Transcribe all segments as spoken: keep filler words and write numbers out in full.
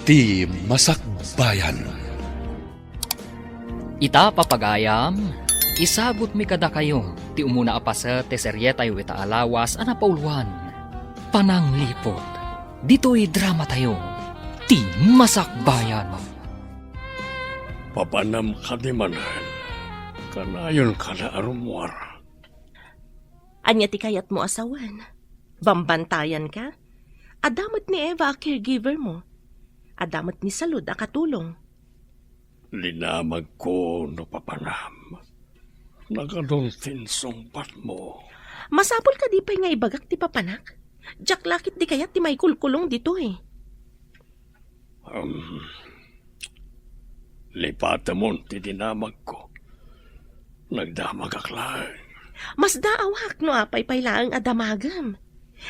Ti Masakbayan. Ita, papagayam, isagutmi kadakayo ti umuna a paset ti serietayo ita a lawas a napauloan, Panangliput. Ditoy dramatayo, Ti Masakbayan. Papanam kadi manen, kanayon kada a rummuar. Ania ti kayatmo a sawen? Bambantayan ka? Adda met ni Eva a caregiver mo. Adda met ni Salud a katulong. Linamagko no papanam. Nagadun ti insungbatmo. Masapul kadi pay nga ibagak ti papanak? Diak la ket di kayat ti maikulkulong ditoy. Um, lipatemon ti dinamagko. Nagdamagak laeng. Masdaawak no apay pay laeng a damagem.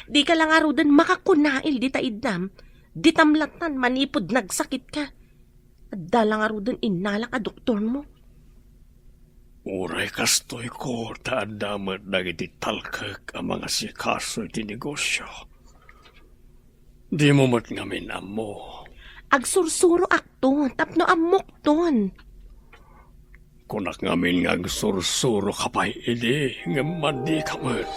Dika la ngaruden makakunail dita iddam. Ditam lattan manipud nagsakitka. Adda la ngaruden innalak a doktormo. Uray kastoyko ta adda met dagiti talkek a mangasikaso iti negosio. Dimo met ngamin ammo. Agsursuroakto tapno ammokton. Kunak ngamin nga agsursuroka pay idi ngem madika met.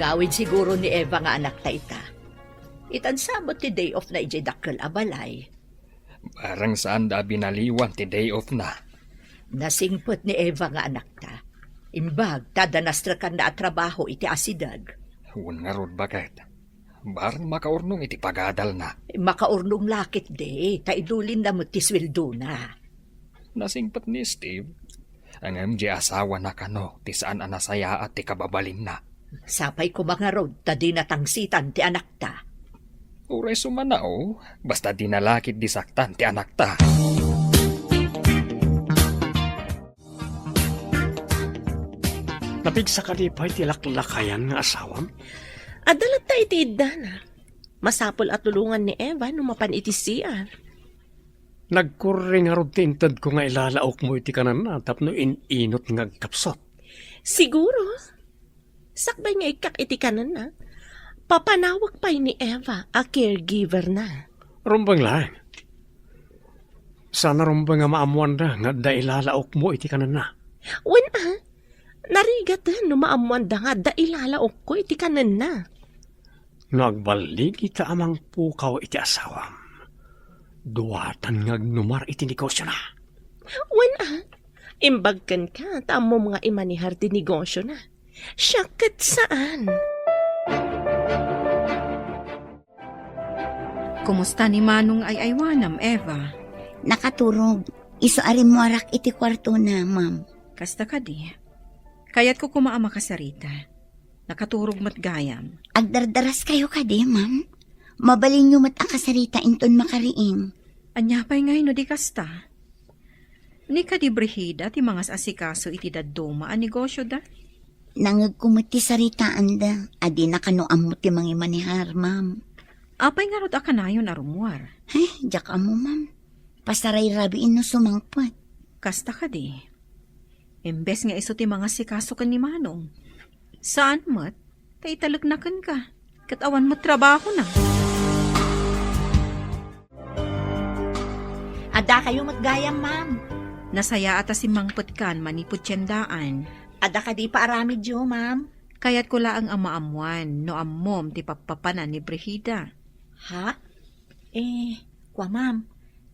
Agawid siguro ni Eva nga anakta ita. Itan sabot ti day off na idiay dakkel a balay. Bareng saanda a binaliwan ti day off na. Nasingpet ni Eva nga anakta. Imbag ta adda nastrekanna a trabaho iti asideg. Wen ngarud, baket. Bareng makaurnong iti pagadalna. Makaurnong la ketdi, ta idulinna met ti sueldona. Nasingpet ni Steve. Ngem di asawana kano ti saan a nasayaat ti kababalinna. Sapay koma ngarud ta dina tangsitan ti anakta. Uray sumanaw, basta dina la ketdi saktan ti anakta. Napigsa kadi pay ti laklakayan nga asawam? Adda latta iti iddana. Masapul a tulongan ni Eva no mapan iti C R. Nagkurri ngarud ti intedko nga ilalaokmo iti kanenna tapno in-inut nga agkapsut. Siguro. Sakbay nga ikkak iti kanenna, papanawek pay ni Eva a caregiver-na. Rumbeng laeng. Saan a rumbeng a maammoanda nga adda ilalaokmo iti kanenna. Wen a, narigaten no maammoanda nga adda ilalaokko iti kanenna. No agballigi ta a mangpukaw iti asawam, duatan nga agnumar iti negosiona. Wen a, imbag kenka ta ammom nga imanehar ti negosiona. Siak ket saan. Kumusta ni Manong nga ay-aywanam, Eva? Nakaturog. Isu a rimmuarak iti kuartona, ma'am. Kasta kadi. Kayatko koma a makasarita. Nakaturog met gayam. Agdardaraskayo kadi, ma'am? Mabalinyo met a kasarita inton makariing. Ania pay ngay no di kasta? Ni kadi Brigida ti mangas-asikaso iti dadduma a negosyoda? Nangngegko met ti saritaanda a dina kano ammo ti mangimanehar, ma'am. Apay ngarud a kanayon a rummuar? Ay, diak ammo, ma'am. Pasarayrabien no sumangpet. Kasta kadi. Imbes nga isu ti mangasikaso ken ni Manong. Saan met, ta italekna kenka. Ket awan met trabahona. Addakayo met gayam, ma'am. Nasayaat a simmangpetkan manipud tiendaan. Adda kadi paaramidyo, ma'am? Kayatko laeng a maammoan no ammom ti pappapanan ni Brigida. Ha? Eh, kua, ma'am.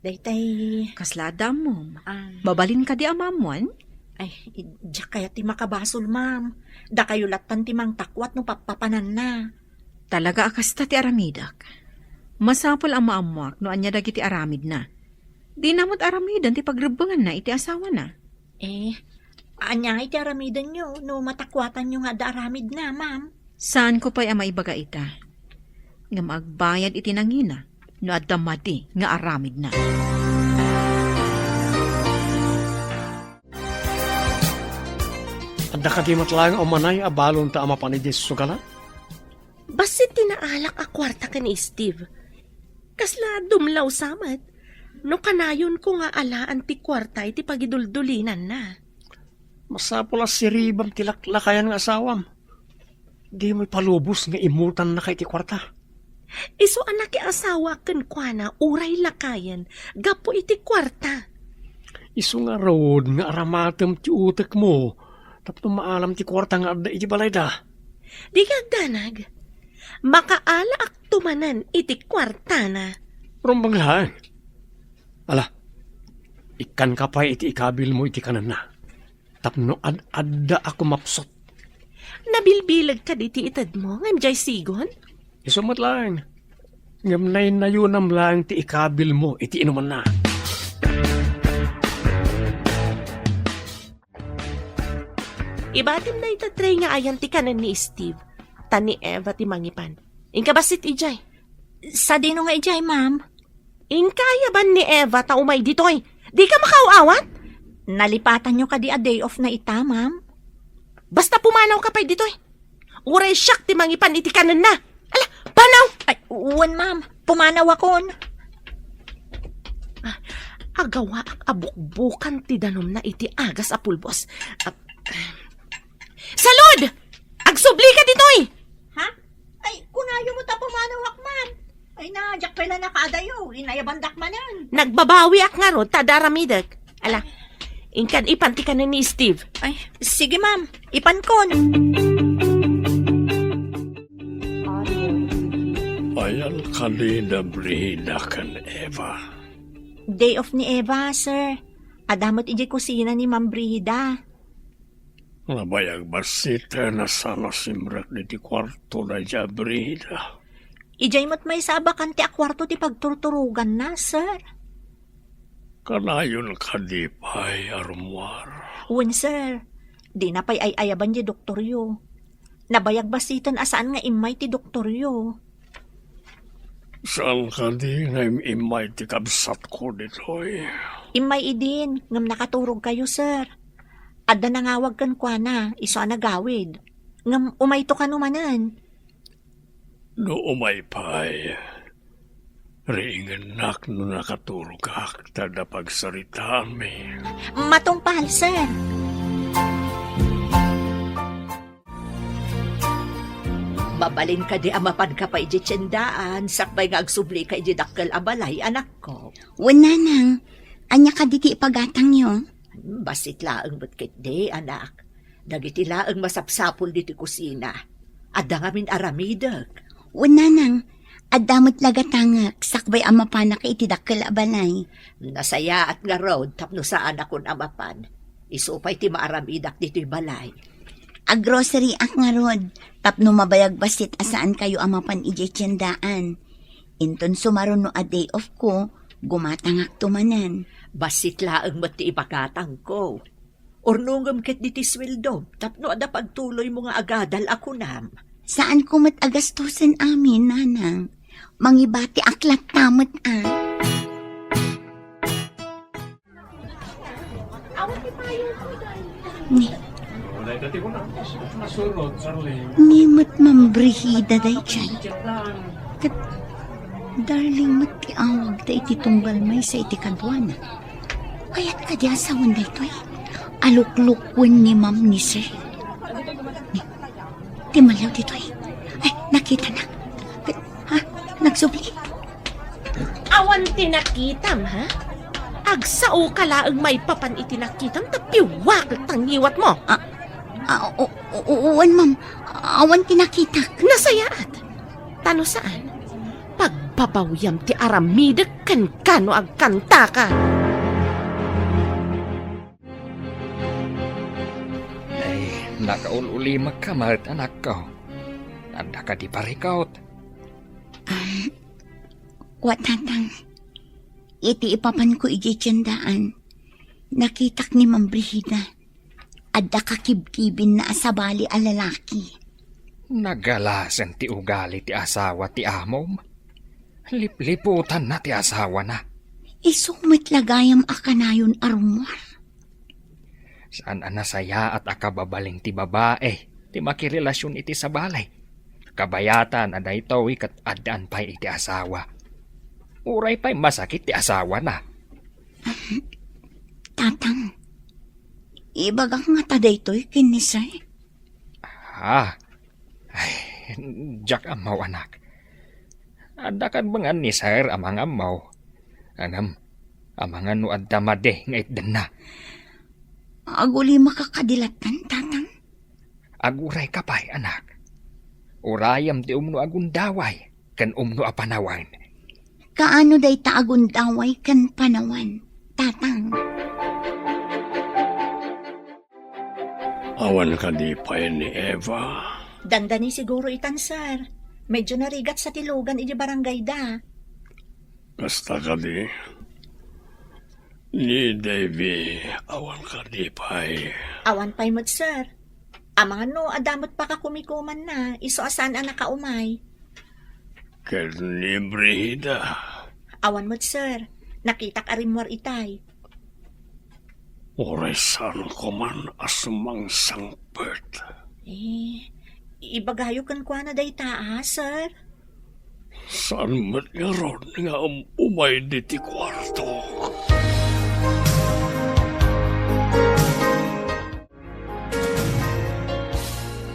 Daytay. Kasla adda ammom? Ah. Mabalin kadi a maammoan? Ay, diak kayat ti makabasol, ma'am. Dakayo lattan ti mangtakuat no pappapananna. Talaga a kasta ti aramidek. Masapul a maammoak no ania dagiti aramidna. Dina met aramiden ti pagrebbenganna iti asawana. Eh, ania iti aramidenyo no matakuatanyo nga adda aramidna, ma'am? Saanko pay a maibaga ita. Ngem agbayad iti nangina no adda madi nga aramidna. Adda kadi met laeng a umanay a balonta a mapan idiay sugalan? Bassit ti naalak a kuarta ken ni Steve. Kasla dumlaw sa met no kanayonko nga alaan ti kuarta iti pagiduldulinanna. Masapul a siribam ti laklakayan nga asawam. Dimo ipalubos nga immutannaka iti kuarta. Isu a nakiasawa kenkuana uray lakayen gapu iti kuarta. Isu ngarud nga aramatem ti utekmo tapno maalam ti kuarta nga adda iti balayda. Dika agdanag. Makaalaakto manen iti kuartana. Rumbeng laeng. Ala, ikkanka pay iti ikabilmo iti kanenna. Tapno ad-adda a kumapsut. Nabilbileg kadi ti itedmo ngem diay sigon? Isu met laeng. Ngem naynayonam laeng ti ikabilmo iti inumanna. Ibatim dayta tray nga ayan ti kanen ni Steve, ta ni Eva ti mangipan. Inka bassit idiay. Sadino nga idiay, ma'am? Inka ayaban ni Eva ta umay ditoy. Dika makaaw-awat? Nalipatanyo kadi a day off na ita, ma'am? Basta pumanawka pay ditoy. Uray siak ti mangipan iti kanenna. Ala, panaw! Ay, wen, ma'am. Pumanawakon. Ah, agawaak a bukbukan ti danumna iti agas a pulbos. Ah, Salud! Agsublika ditoy! Ha? Ay, kunayo met a pumanawak, ma'am. Ay na, diak pay la nakaadayo. Inayabandak manen. Nagbabawiak ngarud ta adda aramidek. Ala, inkan ipan ti kanen ni Steve. Ay, sige, ma'am. Ipankon. Ayan kadi da Brida ken Eva. Day off ni Eva, sir. Adda met idiay kusina ni Ma'am Brida. Nabayag bassit a saan a simrek ditoy kuarto daydiay a Brida. Idiay met maysa a bakante a kuarto ti pagturturoganna, sir. Kanayon kadi pay a rummuar? Wen, sir. Dina pay ay-ayaban diay doktoryo. Nabayag bassiten a saan nga immay ti doktoryo. Saan kadi nga im-immay ti kabsatko ditoy? Immay idin, ngem nakaturogkayo, sir. Adda nangawag kenkuana, isu a nagawid. Ngem umayto kano manen. No umay pay, riingennak no nakaturogak ta adda pagsaritaanmi. Matungpal, sir. Mabalin kadi a mapanka pay idiay tiendaan, sakbay nga agsublika idiay dakkel a balay, anakko? Wen, nanang. Ania kadi ti ipagatangyo? Bassit laeng met ketdi, anak. Dagiti laeng masapsapul ditoy kusina. Adda ngamin aramidek. Wen, nanang. Adda met la gatangek, sakbay a mapanak iti dakkel a balay. Nasayaat ngarud tapno saanakon a mapan. Isu pay ti maaramidak ditoy balay. Aggroceryek ngarud tapno mabayag bassit a saankayo a mapan idiay tiendaan. Inton sumaruno a day off ko, gumatangakto manen. Bassit laeng met ti ipagatangko. Urnongem ketdi ti sueldom tapno adda pagtuloymo nga agadal a kunam. Saanko met a gastusen amin, nanang. Mangibatiak latta met a. Ni, ni met Ma'am Brigida daydiay. Ket Darling met ti awagda iti tunggal maysa iti kaduana. Kayat kadi a sawen daytoy? Aluklukwen ni Ma'am ni Sir. Ni, ti malliw ditoy. Ay, nakitanak. Ha? Nagsubli? Awan ti nakitam, ha? Agsao ka laeng maipapan iti nakitam ta piwakek ta ngiwatmo. Ah, ah, o, o, o, wen, ma'am. Awan ti nakitak. Nasayaat. Ta no saan, pagbabawiam ti aramidek kenka no agkantaka. Ay, nakaul-ulimekka met, anakko. Adda kadi parikut? Um, wa, Tatang. Iti ipapanko idiay tiendaan, nakitak ni Ma'am Brigida. Adda kakibkibinna a sabali a lalaki. Nagalasen ti ugali ti asawa ti amom. Lipliputanna ti asawana. Isu met la gayam a kanayon a rummuar. Saan a nasayaat a kababalin ti babae ti makirelasion iti sabali. Kabayatan a daytoy ket addaan pay iti asawa. Uray pay masakit ti asawana. Tatang, ibagak ngata daytoy ken ni Sir? Ah, Diak ammo, anak. Adda kadbengan ni Sir a mangammo. Ngem, amangan no adda madi nga itdenna. Agulimaka kadi latta, Tatang? Agurayka pay, anak. Urayem ti umno a gundaway ken umno a panawen. Kaano dayta a gundaway ken panawen, Tatang? Awan kadi pay ni Eva? Dandani siguro itan, sir. Medyo narigat sa ti lugan iti barangayda. Kasta kadi? Ni Davy, awan kadi pay? Awan pay met, sir. Amangan no adda met pakakumikumanna, isu a saan a nakaumay. Ken ni Brigida? Awan met, sir. Nakitak a rimmuar itay. Uray saan koman a sumangsangpet. Eh, ibagayo kenkuana dayta, a, sir? Saan met ngarud nga um-, umay diti kuarto?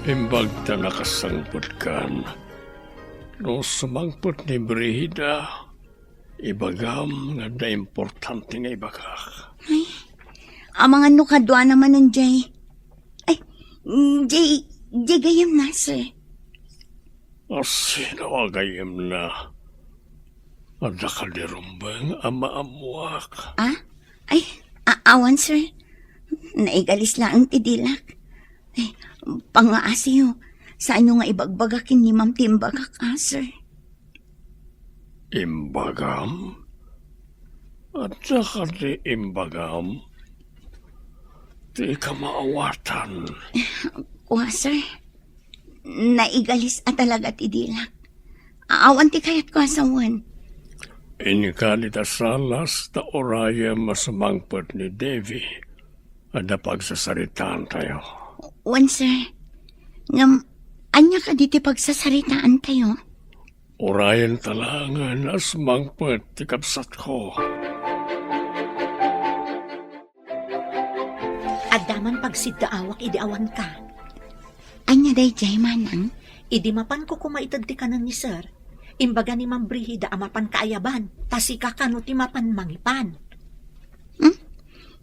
Imbag ta nakasangpetkan, no sumangpet ni Brigida, ibagam nga adda importante nga ibagak. Ay, amangan no kaduana manen jay. Ay, jay, jay gayyemna, sir. A, sino a gayyemna? Adda kadi rumbeng a maammuak? Ah? Ay, a-, awan, sir. Naigalis laeng ti dilak. Ay, pangngaasiyo. Saanyo nga ibagbaga ken ni ma'am ti imbagak, a, sir? Imbagam? Adda kadi imbagam? Dika maawatan. Kua, sir. Naigalis a talaga ti dilak. Awan ti kayatko a sawen. Inka dita salas ta urayem a sumangpet ni Davy. Adda pagsasaritaantayo. Wen, sir. Ngem, ania kadi ti pagsasaritaantayo? Urayenta laengen a sumangpet ti kabsatko. Adda man pagsiddaawak idi awanka. Ania daydiay, manang? Idi mapanko koma ited ti kanen ni sir, imbaga ni Ma'am Brigida a mapan kaayaban, ta sika kano ti mapan mangipan. Hmm?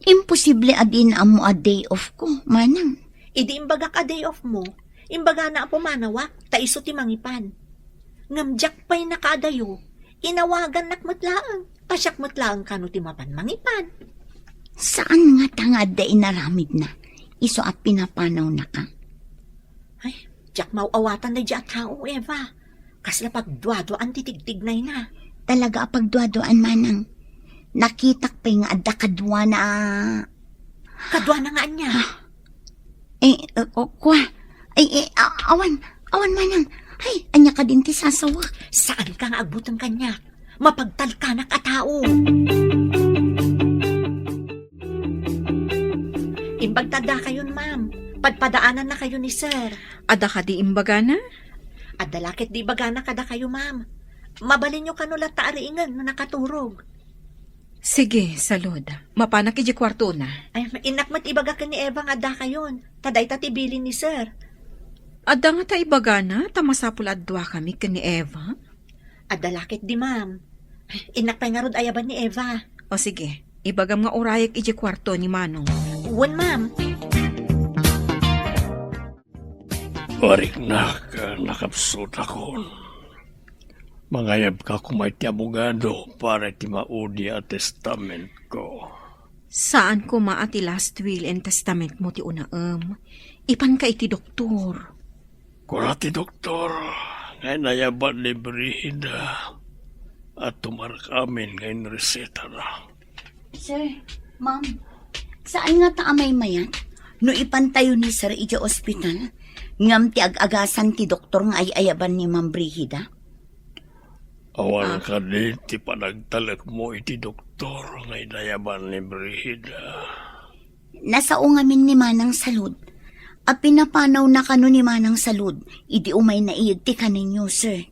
Imposible a dina ammo a day off ko, manang. Idi imbagak a day off mo, imbagana a pumanawak, ta isu ti mangipan. Ngem diak pay nakaadayo, inawagannak met laeng, ta siak met laeng kano ti mapan mangipan. Saan ngata nga adda inaramidna, isu a pinapanawnaka? Ay, diak maaw-awatan daydiay a tao, Eva. Kasla pagduaduaan ti tigtignayna. Talaga a pagduaduaan, manang. Nakitak pay nga adda kaduana a... Kaduana nga ania? Ah. Eh, eh, oh, kua. Ay, eh, a-, awan, awan, manang. Ay, ania kadin ti sasawek? Saanka nga agbuteng kaniak. Mapagtalkanak a tao. Imbag ta addakayon, ma'am. Padpadaanannakayo ni sir. Adda kadi imbagana? Adda la ket di ibagana kadakayo, ma'am. Mabalinyo kano latta a riingen no nakaturog. Sige, salud. Mapanak idiay kuartona. Ay, innak met ibaga ken ni Eva nga addakayon. Ta dayta ti bilin ni sir. Adda ngata ibagana ta masapul a duakami ken ni Eva? Adda la ket di, ma'am. Innak pay ngarud ayaban ni Eva. O sige, ibagam nga urayek idiay kuarto ni Manong. Wen, ma'am. Ariknak, nakapsutakon. Mangayabka koma iti abogado para iti maudi a testamentko. Saan koma a ti last will and testament mo ti unaem. Ipanka iti doktor. Kuna ti doktor nga inayaban ni Brigida a tumarkamin nga inresetana. Sir, ma'am, saan ngata a maymayat no ipantayo ni sir idiay ospital? Ngem ti ag-agasan ti doktor nga ay-ayaban ni Ma'am Brigida? Awan Ah. kadi ti panagtalekmo iti doktor nga inayaban ni Brigida? Nasao ngamin ni Manang Salud. A pinapanawna kano ni Manang Salud idi umayna iyeg ti kanenyo, sir.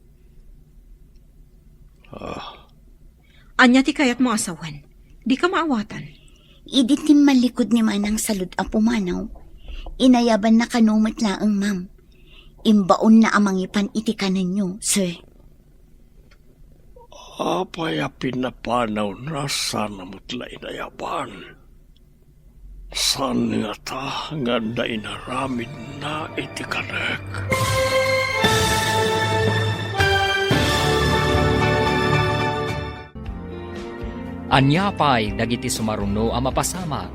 Ah. Ania ti kayatmo a sawen? Dika maawatan. Idi timmallikud ni Manang Salud a pumanaw, inayabanna kano met laeng, ma'am. imbaonna a mangipan iti kanenyo, sir. Apay a pinapanawna sana met la inayaban? Saan ngata nga adda inaramidna iti kanek? Ania pay dagiti sumaruno a mapasamak?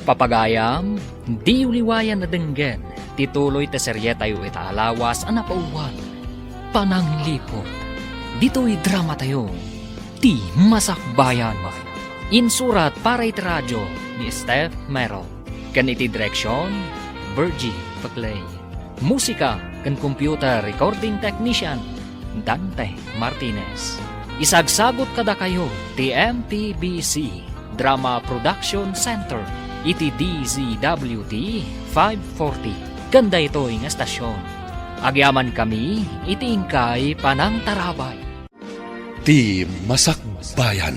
Papagayam, diyo liwayan a denggen ti tuloy ti serietayo ita a lawas a napauluan, Panangliput. Ditoy dramatayo, Ti Masakbayan. Insurat para iti radio ni Steph Mero, ken iti direksion, Virgie Paclay. Musika ken computer recording technician, Dante Martinez. Isagsagut kadakayo ti M P B C Drama Production Center iti D Z W T five forty ken daytoy nga estasion. Agyamankami iti inkay panangtarabay. Ti Masakbayan.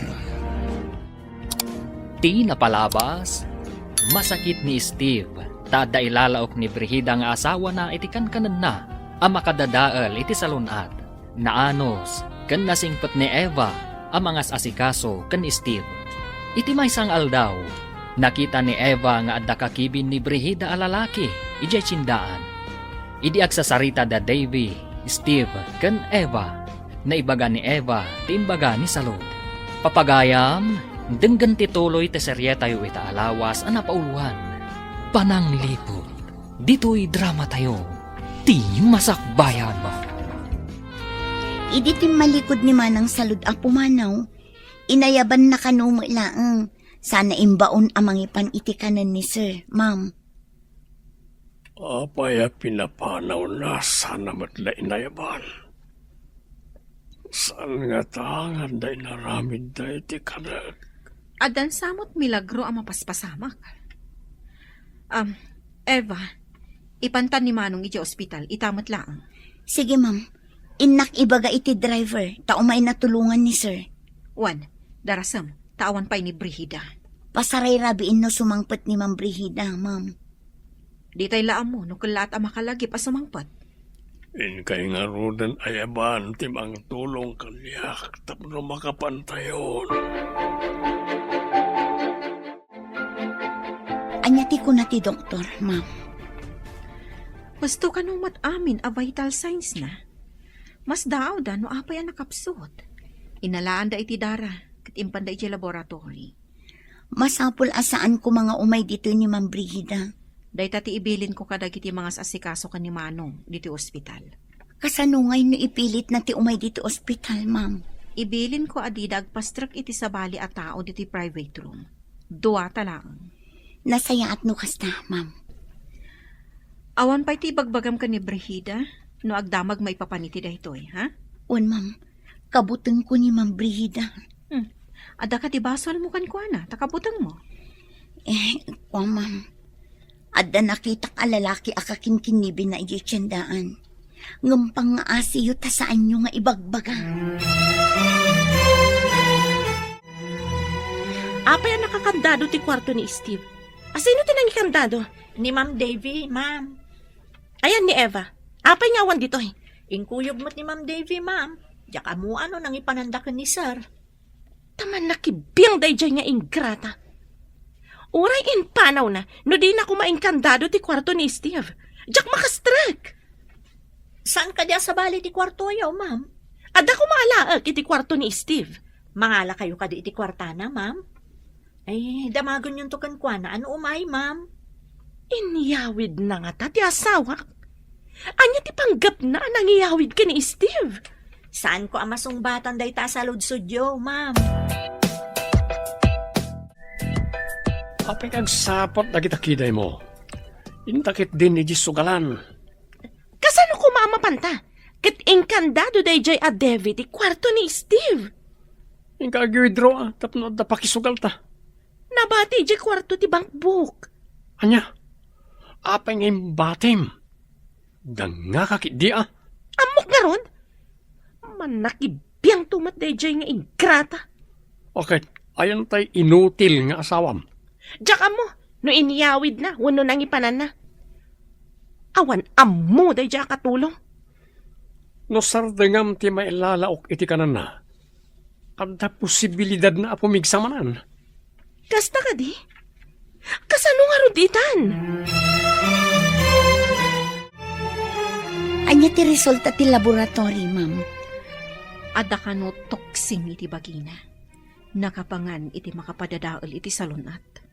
Ti napalabas, masakit ni Steve ta adda ilalaok ni Brigida nga asawana iti kankanenna a makadadael iti salun-at. Naanus ken nasingpet ni Eva a mangas-asikaso ken ni Steve. Iti maysa nga aldaw, nakita ni Eva nga adda kakibin ni Brigida a lalaki idiay tiendaan. Idi agsasarita da Davy, Steve, ken Eva, naibaga ni Eva ti imbaga ni Salud. Papagayam, denggen ti tuloy ti serietayo ita a lawas a napauluan, Panangliput. Ditoy dramatayo, Ti Masakbayan. Idi timmalikod ni Manang Salud a pumanaw, inayabanna kano met laeng, sana imbaon a mangipan iti kanen ni Sir, Ma'am. Apay a pinapanawna sana met la inayaban? Saan ngata nga adda inaramidda iti kanek? Addan sa met milagro a mapaspasamak. Am, Eva, ipantan ni Manong idiay ospital, ita met laeng. Sige, ma'am. Innak ibaga iti driver, ta umayna tulongan ni Sir. Wen, darasem, ta awan pay ni Brigida. Pasarayrabiin no sumangpet ni Ma'am Brigida, ma'am. Ditay la ammo no kellaat a makalagip a sumangpet. Inkay ngaruden ayaban ti mangtulong kaniak tapno makapantayon. Ania ti kuna ti doktor, ma'am? Husto kano met amin a vital signs na. Masdaawda no apay a nakapsut. Inalaanda iti dara, ket impanda iti laboratory. Masapul a saan koma nga umay ditoy ni Ma'am Brigida. Dayta ti ibilinko kadagiti mangas-asikaso ken ni Manong ditoy ospital. Kasano ngay no ipilitna ti umay ditoy ospital, ma'am? Ibilinko a dida agpastrek iti sabali a tao ditoy private room. Duata laeng. Nasayaat no kasta, ma'am. Awan pay ti ibagbagam ken ni Brigida no agdamag maipapan iti daytoy, ha? Wen, ma'am. Kabutengko ni Ma'am Brigida. Hmm. Adda kadi basolmo kenkuana, ta kabutengmo? Eh, kua, ma'am. Adda nakitak a lalaki a kakinkinibinna idiay tiendaan. Ngem pangngaasiyo ta saanyo nga ibagbaga. Apay a nakakandado ti kuarto ni Steve? A sino ti nangikandado? Ni Ma'am Davy, ma'am. Ayan ni Eva. Apay nga awan ditoy? Inkuyog met ni Ma'am Davy, ma'am. Diak ammoan no nangipananda ken ni Sir. Ta mannakibbiang daydiay nga ingrata. Uray impanawna no dina koma inkandado ti kuarto ni Steve. Diak makastrek. Saan kadi a sabali ti kuartoyo, ma'am? Adda koma alaek iti kuarto ni Steve. Mangalakayo kadi iti kuartana, ma'am? Ay, damagenyonto kenkuana a no umay, ma'am. Inyawidna ngata ti asawak? Ania ti panggepna a nangiyawid ken ni Steve? Saanko a masungbatan dayta a saludsodyo, ma'am. Apay nga agsaput dagita kidaymo? Inta ketdin idiay sugalan. Kasano koma a mapanta? Ket inkandado daydiay a Davy ti kuarto ni Steve. Inka ag-withdraw, ah, tapno adda pakisugalta. Nabati idiay kuarto ti bankbook. Ania? Apay nga imbatim? Dangngaka ketdi, ah. Ammok ngarud? Mannakibbiangto met daydiay nga ingrata. Okay, ayan tay inutil nga asawam. Diak ammo no inyawidna wenno nangipananna. Awan ammo daydiay a katulong. No sardengam ti mailalaok iti kananna, adda posibilidadna a pumigsa manen. Kasta kadi? Kasano ngarud itan? Ania ti resulta ti laboratory, ma'am? Adda kano toxin iti bagina. Nakapangan iti makapadadael iti salun-at.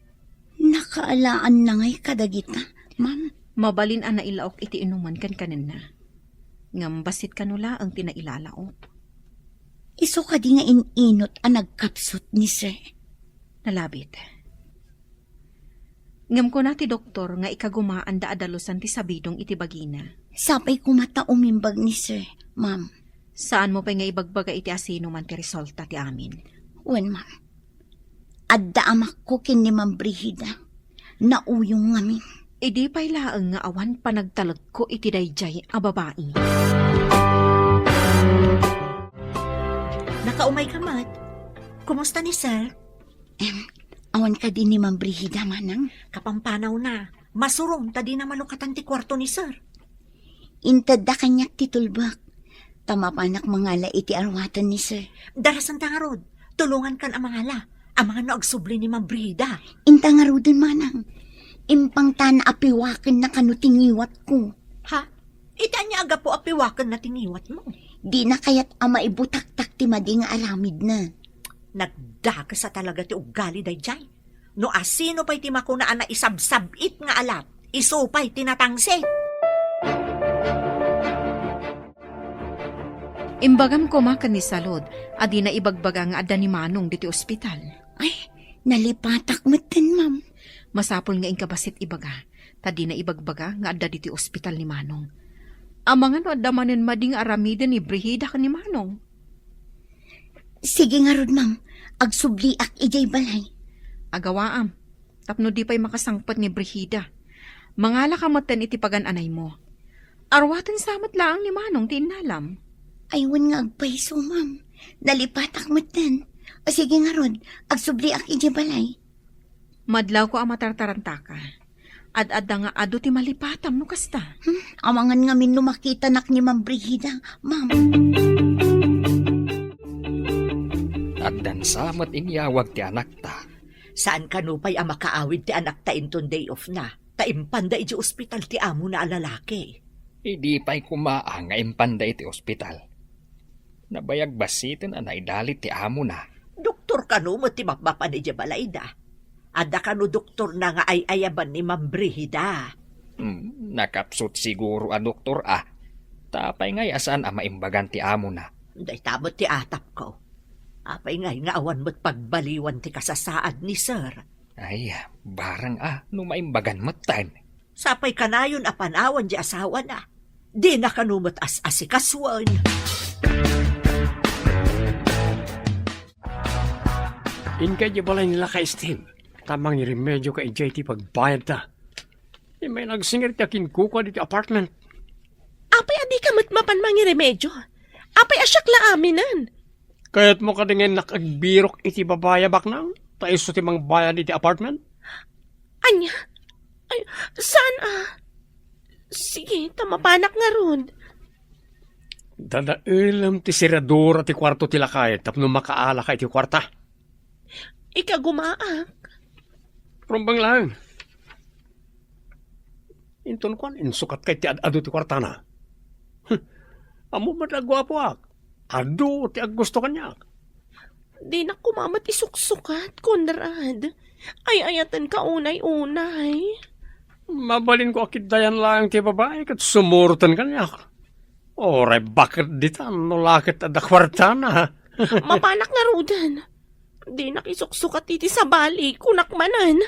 Nakaalaanna ngay kadagita, ma'am? Mabalin a nailaok iti inuman kenkanenna. Ngem bassit kano laeng ti nailalaok. Isu kadi nga in-inut a nagkapsut ni Sir? Nalabit. Ngem kuna ti doktor nga ikagumaanda a dalusan ti sabidong iti bagina. Sapay koma ta umimbag ni Sir, ma'am. Saanmo pay nga ibagbaga iti asinoman ti resulta ti amin? Wen, ma'am. Adda amakko ken ni Ma'am Brigida. Nauyong ngamin. Idi pay laeng nga awan panagtalekko iti daydiay a babai. Nakaumay ka met. Kumusta ni Sir? Em, awan kadi ni Ma'am Brigida, manang? Kapampanawna. Masurom ta dina malukatan ti kuarto ni Sir. Intedda kaniak ti tulbek. Ta mapanak mangala iti arwaten ni Sir. Darasenta ngarud. Tulongankan a mangala. Amangan no agsubli ni Ma'am Brigida. Inta ngaruden, manang. Impangtana a piwakenna kano ti ngiwatko. Ha? Iti ania a gapu a piwakenna ti ngiwatmo? Dina kayat a maibutaktak ti madi nga aramidna. Nagdakes a talaga ti ugali daydiay. No asino pay ti makuna a naisabsab-it nga alat, isu pay ti natangsit. Imbagam koma ken ni Salud a dina ibagbaga nga adda ni Manong ditoy ospital. Ay, nalipatak metten, ma'am. Masapul nga inka bassit ibaga, ta dina ibagbaga nga adda ditoy ospital ni Manong. Amangan no adda manen madi nga aramiden ni Brigida ken ni Manong. Sige ngarud, ma'am. Agsubliak idiay balay. Agawaam, tapno di pay makasangpet ni Brigida. Mangalaka metten iti pagan-anaymo. Arwaten sa met laeng ni Manong ti innalam. Ay, wen nga agpayso, ma'am. Nalipatak metten. O, sige ngarud, agsubliak idiay balay. Madlawko a matartarantaka. Ad-adda nga adu ti malipatam no kasta. Hmm, amangan ngamin no makitanak ni Ma'am Brigida, ma'am. Addan sa met inyawag ti anakta. Saan kano pay a makaawid ti anakta inton day off na, ta impanda idiay ospital ti amona a lalaki. Idi pay koma a nga impanda iti ospital. Nabayag bassiten a naidalit ti amona. Doktor kano met ti mapmapan idiay balayda? Adda kano doktorna nga ay-ayaban ni Ma'am Brigida? Hmm, nakapsut siguro a doktor a. Ta apay ngay a saan a maimbagan ti amona? Dayta met ti atapko. Apay ngay nga awan met pagbaliwan ti kasasaad ni Sir? Ay, barang a, no maimbagan metten. Sapay kanayon a panawan di asawana. Dina kano met as-asikasuen. Inka idiay balay ni Lakay Steve, ta mangirimedioka idiay ti pagbayadta. Immay nagsingir ti akinkuka ditoy apartment. Apay a dika met mapan mangiremedio? Apay a siak la aminen? Kayatmo kadi nga innak agbirok iti babai a baknang? Ta isu ti mangbayad iti apartment? Ania? Ay, saan a? Sige, ta mapanak ngarud. Dadaelem ti seradura ti kuarto ti lakay tapno makaalaka iti kuarta. Ikagumaak. Rumbeng laeng. Inton kuan, insukat kay ti ad-adu ti kuartana. Hm, ammo met a guapoak. Adu ti aggusto kaniak. Dinak koma met isuksukat, Conrad. Ay-ayatenka unay-unay. Mabalinko a ketdian laeng ti babai ket sumuroten kaniak. Uray baket ditan no la ket adda kuartana. Mapanak ngaruden. Dinak isuksukat iti sabali, kunak manen.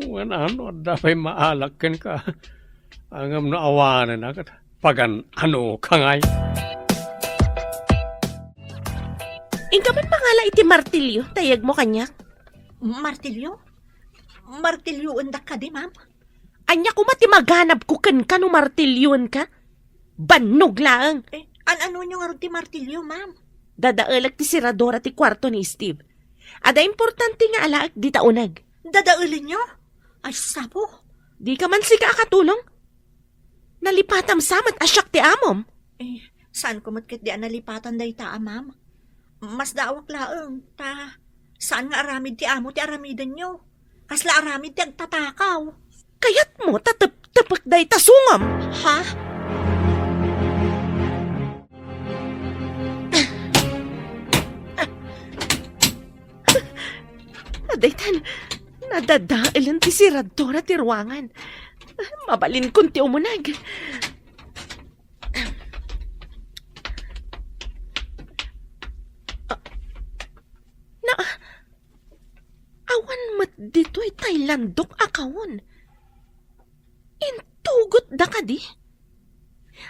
Wen, ano adda pay maalak kenka? Ngem no awanen a ket pagan-anoka ngay? Inka met mangala iti martilyo, ta iyegmo kaniak. Martilyo? Martilyoendak kadi, ma'am? Ania koma ti maganabko kenka no martilyoenka? Bannog laeng. Eh, an-anonyo ngarud ti martilyo, ma'am? Dadaelek ti seradura ti kuarto ni Steve. Adda importante nga alaek dita uneg. Dadaelenyo? Ay, sapo. Dika man sika a katulong? Nalipatam sa met a siak ti amom. Eh, saanko met ketdi a nalipatan dayta a, ma'am. Masdaawak laeng, ta saan nga aramid ti amo ti aramidenyo. Kasla aramid ti agtatakaw. Kayatmo ta teptepek dayta sungom? Ha? Daytan, nadadaelen ti siradura ti ruangan. Mabalinkon ti umuneg. Na, awan met ditoy tay landok a kahon. Intugotda kadi?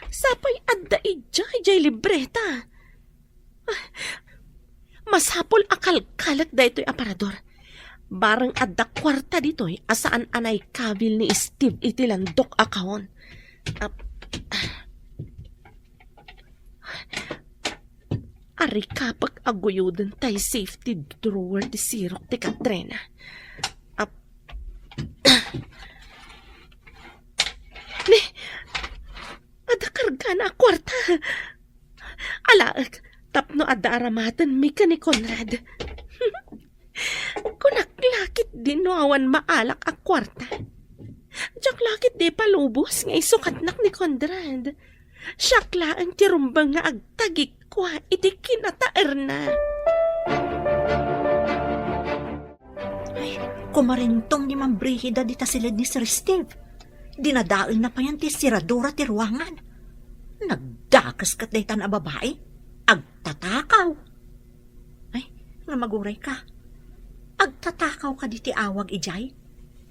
Sapay adda idiay jay libreta. Ah, masapul a kalkalek daytoy aparador. Bareng adda kuarta ditoy a saan a naikabil ni Steve iti landok a kahon. Ap-, Arikapek a guyoden tay safety drawer ti sirok ti Katrina. Ap-, Ni, adda kargana a kuarta. Alaek, tapno adda aramatenmi ken ni Conrad. Kunak la ketdi no awan maalak a kuarta. Diak la ketdi ipalubos nga isukatnak ni Conrad. Siak laeng ti rumbeng nga agtagikua iti kinataerna. Ay, kumarintong ni Ma'am Brigida dita siled ni Sir Steve. Dinadaelna payen ti siradura ti ruangan. Nagdakes ket daytan a babai. Agtatakaw. Ay, nga maguray ka. Agtatakaw kadi ti awag idiay?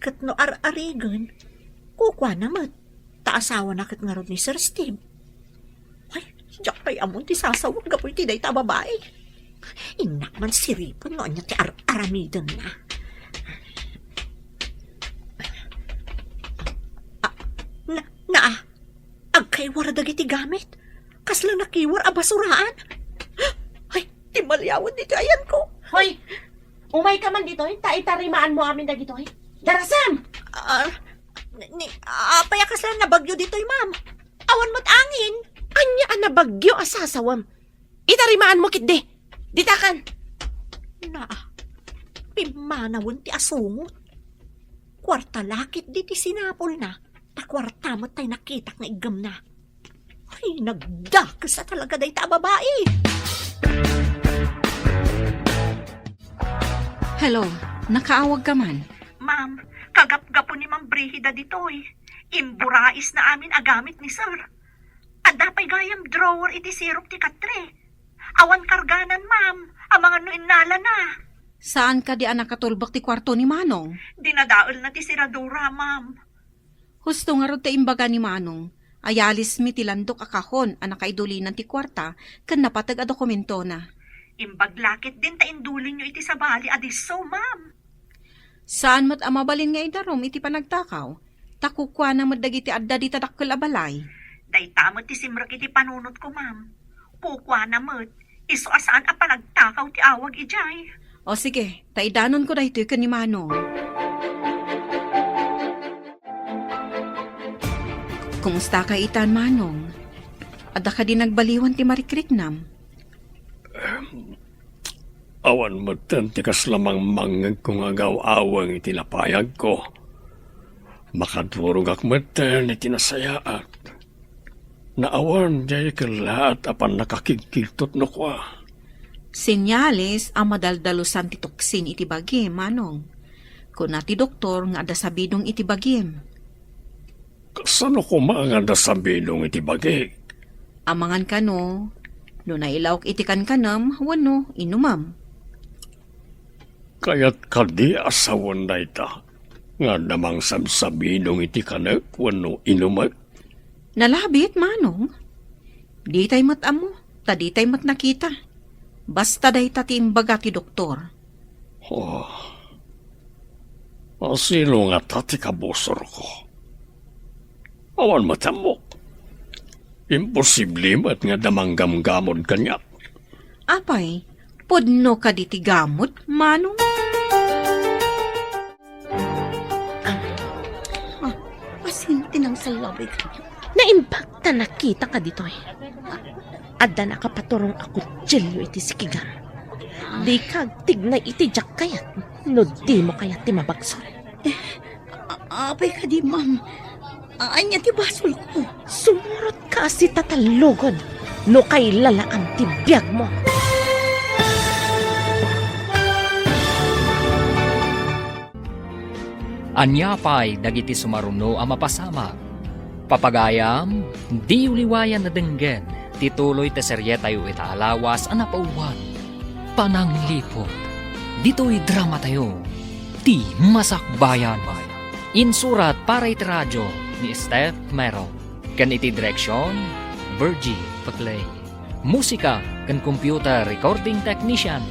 Ket no ar-arigen, kukuana met, ta asawana ket ngarud ni Sir Steve. Ay, diak pay ammon ti sasawek gapu iti dayta a babai. Innak man siripen no ania ti ar-aramidenna. Ah, na, na, agkaiwar dagiti gamit. Kasla nakiwar a basuraan. Ay, ti maliawen ditoy ayanko. Hoy! Umayka man ditoy, ta itarimaanmo amin dagitoy. Darasem! Ah, ni, apay a kasla nabagyo ditoy, ma'am? Awan met angin. Ania a nabagyo a sasawem? Itarimaanmo ketdi. Ditakan. Naa, pimmanawen ti asungot. Kuarta la ketdi ti sinapulna, ta kuarta met tay nakitak nga iggemna. Ay, nagdakes a talaga dayta a babai. Hello, nakaawag ka man? Ma'am, kagapgapo ni Ma'am Brigida ditoy. Imburaisna amin a gamit ni Sir. Adda pay gayam drawer iti sirok ti katre. Awan karganan, ma'am, amangan no innalana. Saan kadi a nakatulbek ti kuarto ni Manong? Dinadaelna ti siradura, ma'am. Husto ngarud ti imbaga ni Manong. Ayalismi ti landok a kahon a nakaidulinan ti kuarta ken napateg a dokumentona. Imbag la ketdin ta indulinyo iti sabali a disso, ma'am. Saan met a mabalin nga idarum iti panagtakaw, ta kukuana met dagiti adda dita dakkel a balay. Dayta met ti simrek iti panunotko, ma'am. Kukuana met, isu a saan a panagtakaw ti awag idiay. O sige, ta idanonko daytoy ken ni Manong. Kumusta ka itan, Manong? Adda kadi nagbaliwan ti marikriknam? Awan metten ti kasla mangmangngegko nga agaw-aweng iti napayagko. Makadurogak metten iti nasayaat. Naawan diay kellaat a pannakakigkigtot no kua. Senyales a madaldalusan ti toksin iti bagim, Manong. Kuna ti doktor nga adda sabidong iti bagim. Kasano koma nga adda sabidong iti bagik? Amangan kano, no nailawek iti kankanem wenno inumem. Kayat kadi a sawen dayta nga adda mangsabsabidong iti kanek wenno inumek? Nalabit, Manong. Ditay met ammo, ta ditay met nakita. Basta dayta ti imbaga ti doktor. Oh. Asino ngata ti kabusorko? Awan met ammok. Imposible met nga adda manggamgamod kaniak. Apay, pudno kadi ti gamod, Manong? Ah, Nang sallabay kaniak. Naimbag ta nakitaka ditoy. Adda nakapaturong a kutsilio iti sikigam. Dika agtignay iti diak kayat no dimo kayat ti mabagsol. A-, apay kadi, ma'am? A-, ania ti basolko? Sumurot ka a sitatallogen no kailalaam ti biagmo. Ania pay dagiti sumaruno a mapasamak? Papagayam, diyo liwayan a denggen ti tuloy ti serietayo ita a lawas a napauluan, Panangliput. Ditoy dramatayo, Ti Masakbayan. Insurat para iti radio ni Steph Mero, ken iti direksion, Virgie Paclay. Musika ken computer recording technician,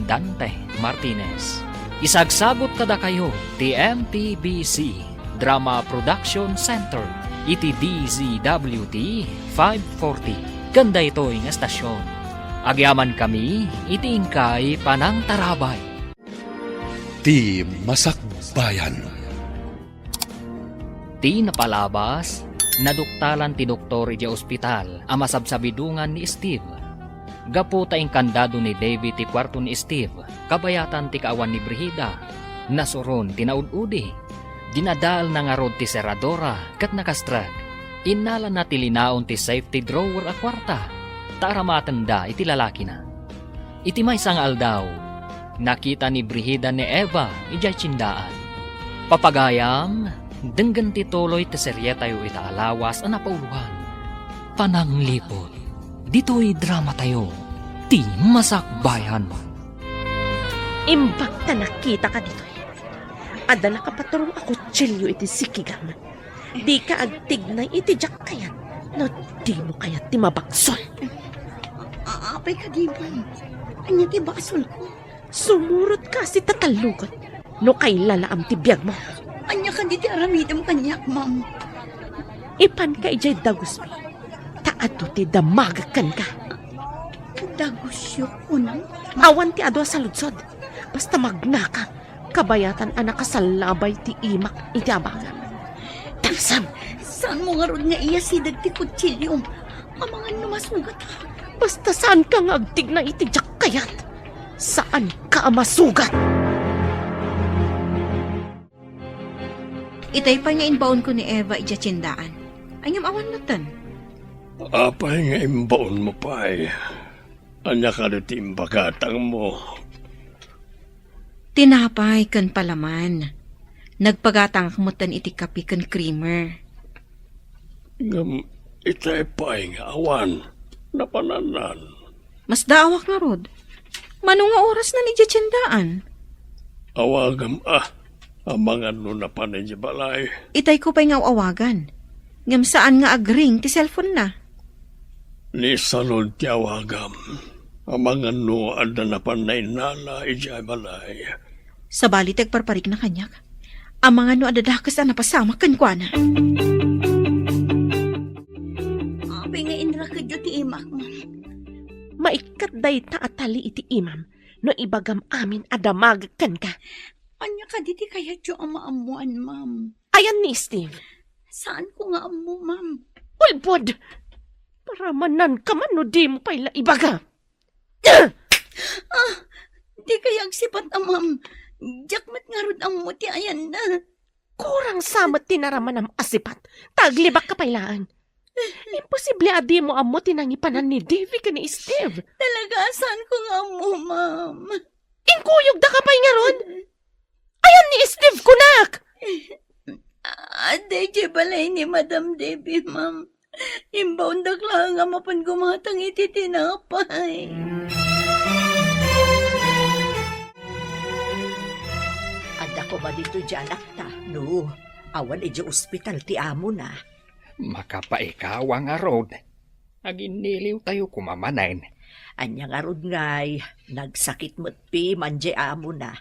Dante Martinez. Isagsagut kadakayo ti M T B C Drama Production Center iti D Z W T five forty ken daytoy nga estasion. Agyamankami iti inkay panangtarabay. Ti Masakbayan. Ti napalabas, naduktalan ti doktor idiay ospital a masabsabidongan ni Steve. Gapu ta inkandado ni Davy ti kuarto ni Steve, kabayatan ti kaawan ni Brigida, nasuron ti naud-udi. Dinadaelna ngarud ti seradora ket nakastrek. Innalana ti linaon ti safety drawer a kuarta, ta aramatenda iti lalakina. Iti maysa nga aldaw, nakita ni Brigida ni Eva idiay tiendaan. Papagayam, denggen ti tuloy ti serietayo ita a lawas a napauluan, Panangliput. Ditoy dramatayo, Ti Masakbayan. Imbag ta nakitaka ditoy. Adda nakapaturong a kutsilio iti sikigam. Dika agtignay iti diak kayat no dimo kayat ti mabagsol. A-, apay kadi, ma'am? Ania ti basolko? Sumurot ka a sitatallogen no kailalaam ti biagmo. Ania kadi ti aramidem kaniak, ma'am? Ipanka idiay dagusmi, ta adu ti damagek kenka. Dagusyo, kunam? Awan ti adu a saludsod. Basta magnaka, kabayatan a nakasallabay ti imak iti abagam. Tangsam! Saanmo ngarud nga iyasideg ti kutsilyom? Amangan no masugatak. Basta saanka nga agtignay iti diak kayat. Saanka a masugat. Itay pay nga imbaonko ni Eva idiay tiendaan. Aniam awan metten? Apay nga imbaonmo pay? Ania kadi ti imbagatangmo? Tinapay ken palaman. Nagpagatangak metten iti kape ken creamer. Ngem itay pay nga awan napanannan. Masdaawak ngarud. Mano nga orasnan idiay tiendaan? Awagam a, amangan no napan idiay balay. Itayko pay nga aw-awagan. Ngem saan nga agring ti cellphone-na. Ni salud ti awagam. Amangan no adda napan nainnala idiay balay. Sabali ti agparparikna kaniak. Amangan no adda dakes a napasamak kenkuana. Apay nga inrakedyo ti imak, ma'am? Maikkat dayta a tali iti imam no ibagam amin a damagek kenka. Ania kadi ti kayatyo a maammoan, ma'am? Ayan ni Steve. Saanko nga ammo, ma'am. Ulbod! Paramananka man no dimo pay la ibaga. Ah, dikay agsipat a, ma'am. Diak met ngarud ammo ti ayanna. Kurang sa met ti naramanam a sipat, ta aglibakka pay laeng. Imposible a dimo ammo ti nangipanan ni Davy ken ni Steve. Talaga, saanko nga ammo, ma'am. Inkuyogdaka pay ngarud? Ayan ni Steve, kunak! Adda idiay balay ni Madam Davy, ma'am. Imbaondak laeng a mapan gumatang iti tinapay. Adda koma ditoy diay anakta, no? Awan idiay ospital ti amona. Makapaikawa ngarud. Aginniliwtayo koma manen. Ania ngarud ngay, nagsakit met piman diay amona.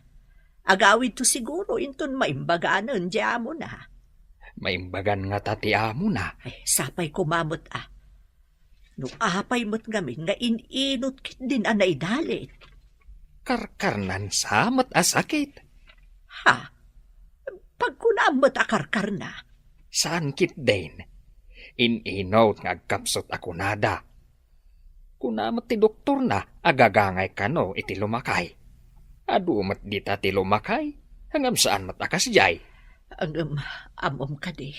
Agawidto siguro inton maimbaganen diay amona. Maimbagan ngata ti amona? Ay, sapay koma met a. No apay met ngamin nga in-inut ketdin a naidalit. Karkarnan sa met a sakit? Ha? Pagkunam met a karkarna, Saan ketdin. In-inut nga agkapsut a kunada. Kuna met ti doktorna a gagangay kano iti lumakay. Adu met dita ti lumakay, ngem saan met a kasdiay. Ngem ammom kadi,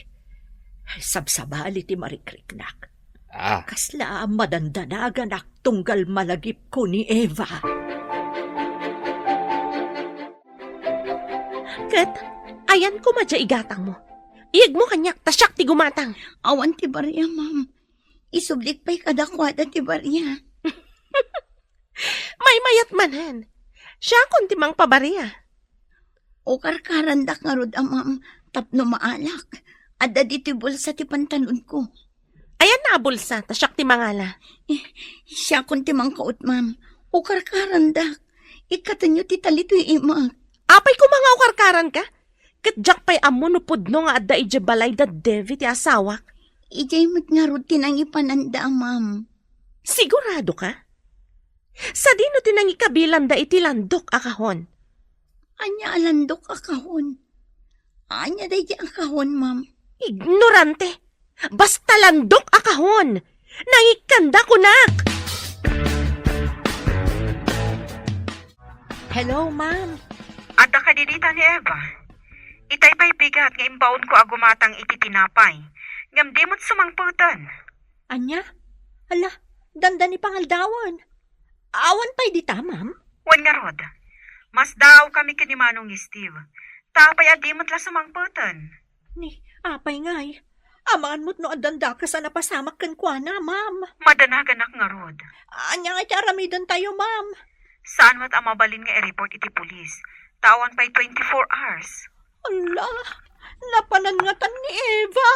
sabsabali ti marikriknak. Ah. Kasla madandanaganak tunggal malagipko ni Eva. Ket, ayan koma diay igatangmo. Iyegmo kaniak ta siak ti gumatang. Awan ti baria, ma'am. Isublik pay kadakuada ti baria. Maymayat manen. Siakon ti mangpabaria. Ukarkarandak ngarud a, ma'am, tapno maalak. Adda ditoy bulsa ti pantalonko. Ayan na a bulsa, ta siak ti mangala. Eh, siakon ti mangkaut, ma'am. Ukarkarandak. Ikkatenyo ti talitoy imak. Apay koma nga ukarkaranka? Ket diak pay ammo no pudno nga adda idiay balay da Devi ti asawak. Idiay met ngarud ti nangipananda, ma'am. Sigurado ka? Sadino ti nangikabilanda iti landok a kahon? Ania a landok a kahon? Ania daydi a kahon, ma'am? Ignorante! Basta landok a kahon! Nangikkanda kunak! Hello, ma'am. Adda kadi dita ni Eva? Itay pay bigat nga imbaonko a gumatang iti tinapay, ngem di met sumangpeten. Ania? Hala, dandani pangaldawan. Awan pay dita, ma'am? Wen ngarud. Masdaawkami ken ni Manong Steve. Ta apay a di met la sumangpeten? Ni, apay ngay? Amangan met no addan dakes a napasamak kenkuana, ma'am. Madanaganak ngarud. Ania ngay ti aramidentayo, ma'am? Saan met a mabalin nga i-report iti pulis. Ta awan pay twenty-four hours. Ala, napanan ngatan ni Eva.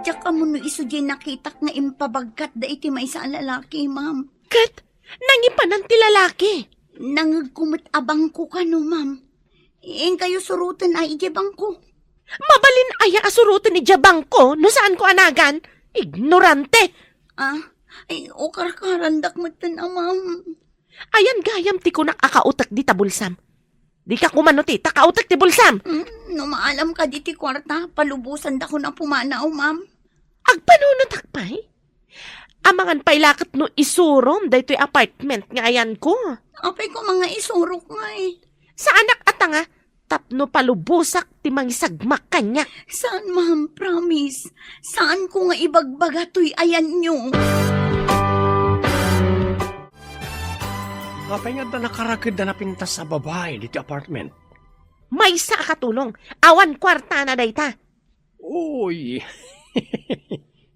Diak ammo no isu diay nakitak nga impabagkatda iti maysa a lalaki, ma'am. Ket nangipanan ti lalaki. Nangegko met a bangko kano, ma'am. Inkayo suroten a idiay bangko. Mabalin aya a suroten idiay bangko no saanko a nagan? Ignorante! Ah, ay, ukarkarandak metten a, ma'am. Ayan gayam ti kunak a kautek dita bulsam. Dika kumano ti, ta kautek ti bulsam. Mm, no maalam kadi ti kuarta, palubosandakon a pumanaw, ma'am. Agpanunotak pay? Amangan pay la ket no isurom daytoy apartment nga ayanko. Apay koma nga isurok ngay? Saanak a tanga, tapno palubosak ti mangisagmak kaniak. Saan, ma'am, promise. Saanko nga ibagbaga toy ayanyo. Apay nga adda nakaraked a napintas a babai ditoy apartment? Maysa a katulong, awan kuartana dayta. Uy!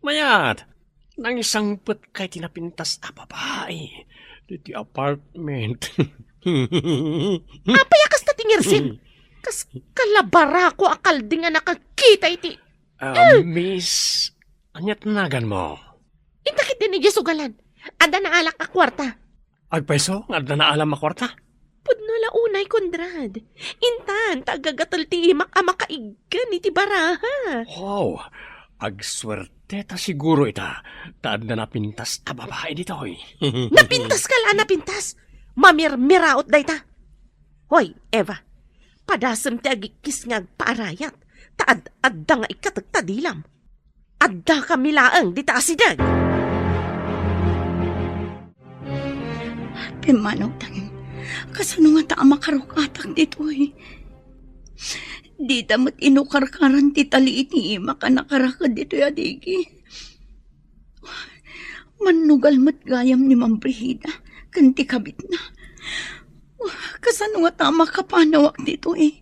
Mayat, nangisangpetkay ti napintas a babai ditoy apartment. Apay a kasta ti ngirsing? Kas kalabarako a kalding a nakakita iti Ah, miss, ania ti naganmo? Inta ketdin idiay sugalan. Adda naalak a kuarta. Agpayso nga adda naalam a kuarta? Pudno la unay, Conrad. Intan, ta agagatel ti imak a makaiggan iti baraha. Wow, agsuerte ta siguro ita, ta adda napintas a babai ditoy. Napintas ka la, napintas! Mamirmiraot dayta. Hoy, Eva, padasem ti agikkis nga agpaarayat, ta ad-adda nga ikkatek ta dilam. Addakami laeng dita asideg. Pimmanawtan, kasano ngata a makarukatak ditoy? Dida met inukarkaran ti tali iti imak a nakaraked ditoy a digi. Mannugal met gayam ni Ma'am Brigida ken ti kabitna. Kasano ngata a makapanawak ditoy?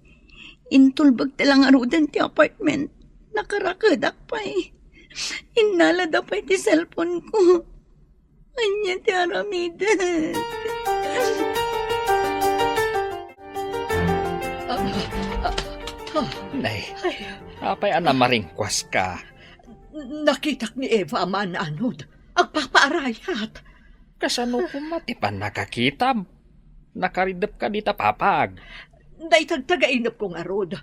Intulbek ti la ngaruden ti apartment. Nakarakedak pay. Innalada pay ti cellphone ko. Ania ti aramidek? Ah, ah, ah. Nay, ay, apay a namaringkuaska? Nakitak ni Eva a maananod. Agpapaarayat. Kasano koma ti pannakakitam? Nakaridepka dita papag. Dayta agtagainepko ngarud.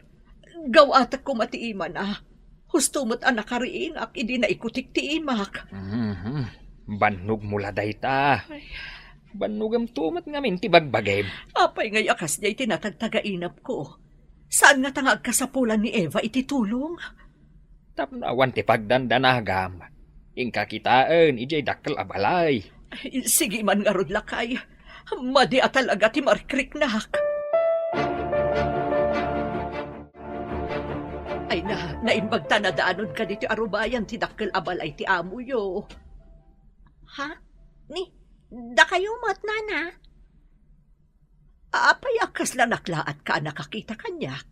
Gawatek koma ti imana. Husto met a nakariingak idi naikutik ti imak. Mhm. Bannogmo la dayta. Ay. Bannogemto met ngamin ti bagbagim. Apay ngay a kasdiay ti natagtagainepko? Saan ngata nga agkasapulan ni Eva iti tulong? Tapno awan ti pagdandanagam, inka kitaen idiay dakkel a balay. Ay, sige man ngarud, lakay. Madi a talaga ti marikriknak. Ay na, naimbag ta nadaanonka ditoy arubayan ti dakkel a balay ti amoyo. Ha? Ni, dakayo met, nana? Apay a kasla naklaatka a nakakita kaniak?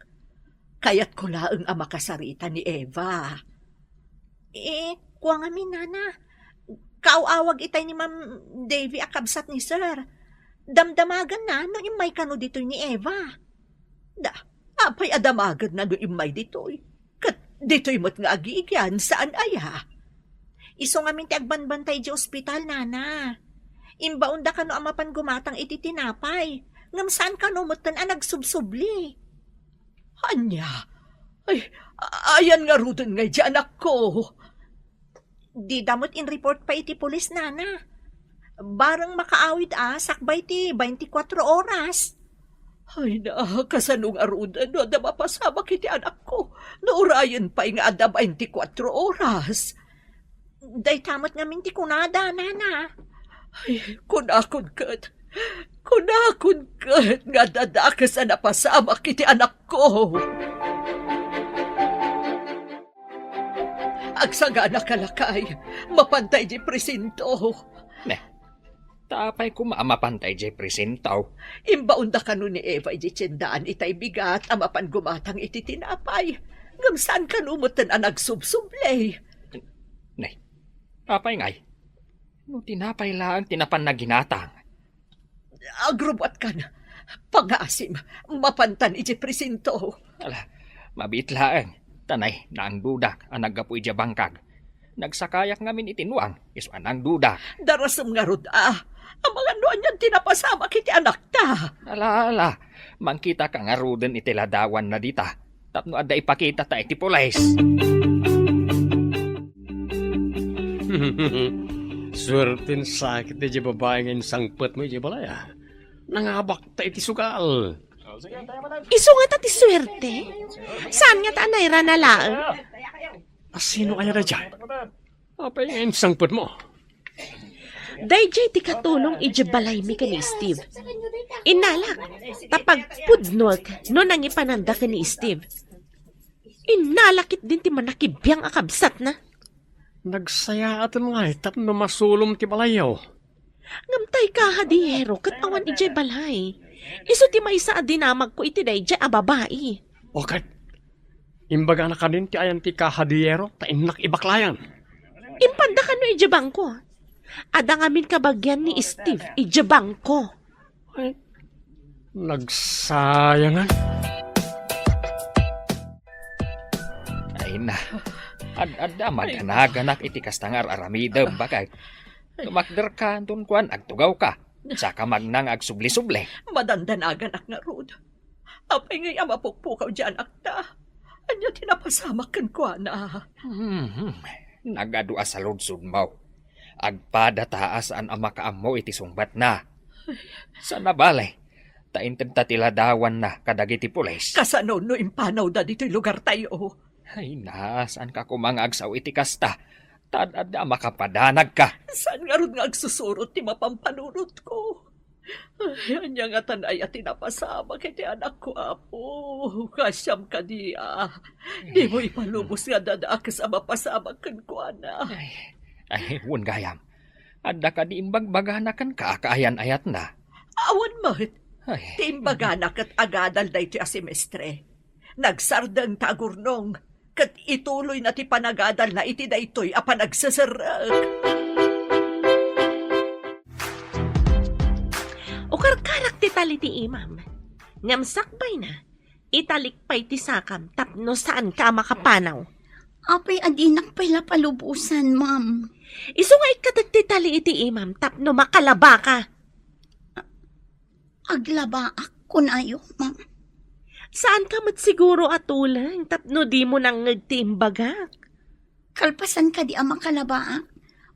Kayatko laeng a makasarita ni Eva. Eh, kua ngamin, nana. Kaaw-awag itay ni Ma'am Davy a kabsat ni Sir. Damdamaganna no immay kano ditoy ni Eva. Da, apay a damaganna no immay ditoy? Ket ditoy met nga agigian, saan aya? Isu ngamin ti agbanbantay idiay ospital, nana. Imbaonda kano a mapan gumatang iti tinapay, ngem saan kano metten a nagsubsubli. Ania? Ay, ayan ngaruden ngay di anakko? Dida met in-report pay iti pulis, nana. Bareng makaawid a sakbay ti twenty-four oras. Ay na, kasano ngaruden no adda mapasamak iti anakko? No urayen pay nga adda twenty-four oras. Dayta met ngamin ti kunada, nana. Ay, kunakon ket, kunakon ket nga adda dakes a napasamak iti anakko. Agsagana ka, lakay, mapanta idiay presinto. Ne, ta apay koma a mapanta idiay presinto? Imbaonda kano ni Eva idiay tiendaan itay bigat a mapan gumatang iti tinapay. Ngem saan kano metten a nagsubsubli. Ne, apay ngay? No tinapay laeng ti napan naginatang. Agrubbuatkan. Pangngaasim, mapantan idiay presinto. Ala, mabiit laeng. Ta nay, naangdudak a naggapu idiay bangkag. Nagsakayak ngamin iti nuang, isu a naangdudak. Darasem ngarud a. Amangan no anian ti napasamak iti anakta. Ala, ala. Mangkitaka ngaruden iti ladawanna dita. Tapno adda ipakitata iti pulis. Suerten sakit diay babai nga insangpetmo idiay balay, a. Nangabakta iti sugal. Isu ngata ti suerte? Saan ngata a nairana laeng? A, sino aya daydiay? Apay nga insangpetmo? Daydiay ti katulong idiay balaymi ken ni Steve. Innalak, ta pagpudnoek no nangipananda ken ni Steve. Innalak ketdin ti mannakibiang a kabsatna. Nagsayaaten ngay tapno masulom ti balayyo. Ngem tay kahadiyero ket awan idiay balay. Isu ti maysa a dinamagko iti daydiay a babai. O ket, imbagana kadin ti ayan ti kahadiyero ta innak ibaklayan. Impanda kano idiay bangko. Adda ngamin kabagian ni Steve idiay bangko. Ay, nagsayangan. Ay na, ad-adda madanaganak iti kasta nga ar-aramidem, baket. Tumakderka, anton kuan, agtugawka. Saka magna nga agsubli-subli. Madandanaganak ngarud. Apay ngay a mapukpukaw diay anakta? Ania ti napasamak kenkuana? Hmm, nagadu a saludsodmo. Agpada ta a saan a makaammo iti sungbatna. Saan a bale, ta intedta ti ladawanna kadagiti pulis. Kasano no impanawda ditoy lugartayo? Ay na, saanka koma nga agsao iti kasta. Ta ad-adda a makapadanagka. Saan ngarud nga agsusurot ti mapan panunotko? Ay, ania ngatan aya ti napasamak iti anakko, Apo? Kasiam kadi a dimo ipalubos nga adda dakes a mapasamak kenkuana. Ay, ay, wen gayam. Adda kadi imbagbagana kenka a kaayan-ayatna? Awan met. Ay. Ti imbagana ket agadal daytoy a semestre. Nagsardeng ta agurnong, ket ituloyna ti panagadalna iti daytoy a panagseserrek. Ukarkarak ti tali ti imam. Ngem sakbayna, italik pay ti sakam tapno saanka a makapanaw. Apay a dinak pay la palubosan, ma'am? Isu nga ikkatek ti tali iti imam tapno makalabaka. Aglabaak, kunayo, ma'am. Saanka met siguro a tuleng tapno dimo nangngeg ti imbagak? Kalpasan kadi a makalabaak,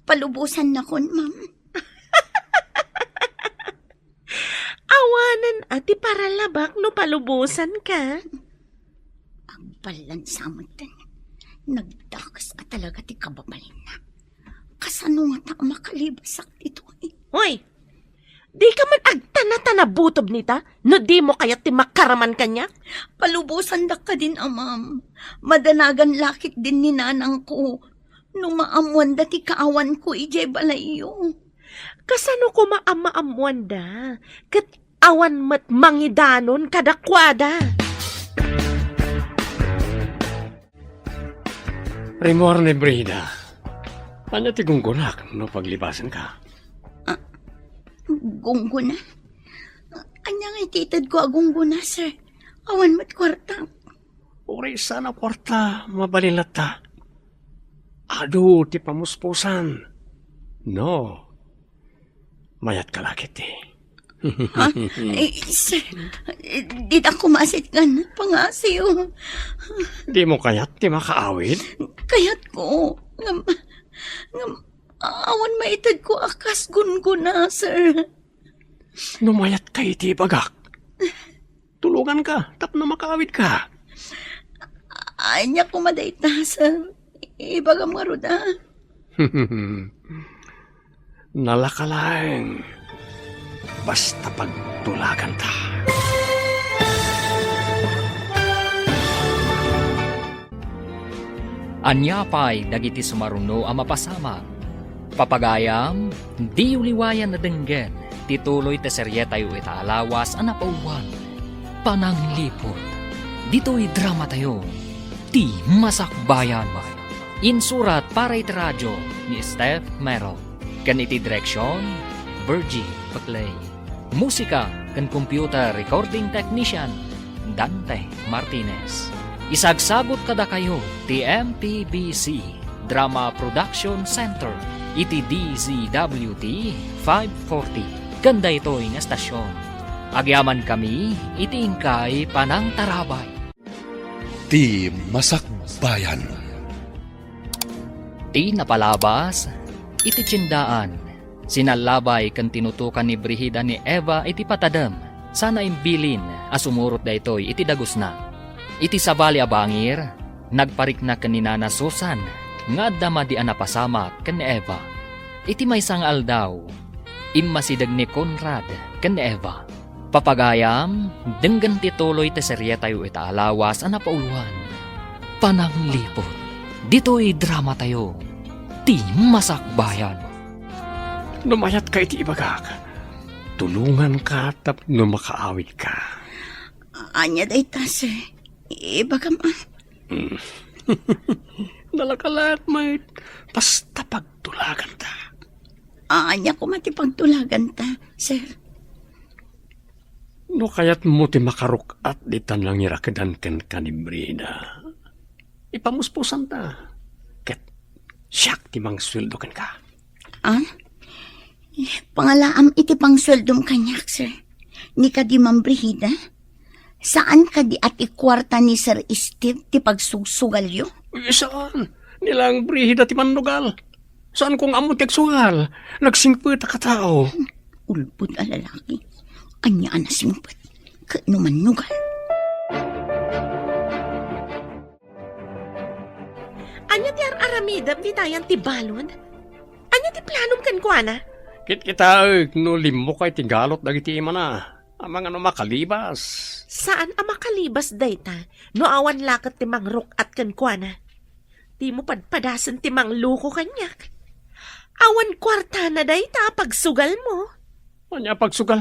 palubosannakon, ma'am. Awanen a ti paralabak no palubosanka. Pallansa metten. Nagdakes a talaga ti kababalinna. Kasano ngata a makalibasak ditoy? Hoy! Dika man agtana-tana butob nita no dimo kayat ti makaraman kaniak? Palubosandak kadin, amam. Madanagan la ketdin ni nanangko no maammoanda ti kaawanko idiay balayyo. Kasano koma a maammoanda ket awan met mangidanon kadakuada? Rimmuar ni Brida. Ania ti gunggonak no paglibasenka? Ah, gunggona? Ania ngay ti itedko a gunggona, sir? Awan met kuarta. Uray saan a kuarta, mabalin latta. Adu ti pamuspusan. No, mayatka la ketdi. Ha? Eh, sir, dita kumasit kan pangasiw. Dimo kayat ti makaawid? Kayatko. Ngem, ngem, awan maitedko a kas gunggona, sir. No mayatka iti ibagak, tulonganka tapno makaawidka. Ania koma dayta, sir? Ibagam ngarud, a. Nalaka laeng, basta pagtulaganta. Ania pay dagiti sumaruno a mapasamak? Papagayam, diyo liwayan a denggen ti tuloy ti serietayo ita a lawas a napauluan, Panangliput. Ditoy dramatayo, Ti Masakbayan. Insurat para iti radio ni Steph Merrill, ken iti direksion, Virgie Paclay. Musika ken computer recording technician, Dante Martinez. Isagsagut kadakayo ti M P B C Drama Production Center iti D Z W T five forty ken daytoy nga estasion. Agyamankami iti inkay panangtarabay. Ti Masakbayan. Ti napalabas iti tiendaan, sinallabay ken tinutokan ni Brigida ni Eva iti patadem, sana imbilin a sumurot daytoy iti dagusna. Iti sabali a bangir, nagparikna ken ni Nana Susan nga adda madi a napasamak ken ni Eva. Iti maysa nga aldaw, immasideg ni Conrad ken ni Eva. Papagayam, denggen ti tuloy ti serietayo ita a lawas a napauluan, Panangliput. Ditoy dramatayo, Ti Masakbayan. No mayatka iti ibagak, tulonganka tapno makaawidka. Ania dayta, sir? Ibagam, a. Mm. Nalaka laeng met, basta pagtulaganta. Ania koma ti pagtulaganta, sir? No kayatmo ti makaruk-at dita nangirakedan kenka ni Brida, ipamuspusanta, ket siak ti mangsueldo kenka. Ah? Pangalaam iti pangsueldom kaniak, sir. Ni kadi, Ma'am Brigida? Saan kadi a ti kuarta ni Sir Steve ti pagsugsugalyo? Uy, saan? Ni lang Brigida ti mannugal. Saan kong ammo ti agsugal? Nagsingpet a katao. Ulbod a lalaki. Ania a nasingpet? Ket no mannugal? Ania ti ar-aramidem ditayan ti balon? Ania ti planom kenkuana? Kitkitaek no limmukay ti galot dagiti imana. Amangan no makalibas. Saan a makalibas dayta no awan la ket ti mangruk-at kenkuana? Dimo padpadasen ti mangloko kaniak. Awan kuartana dayta a pagsugalmo. Ania a pagsugal?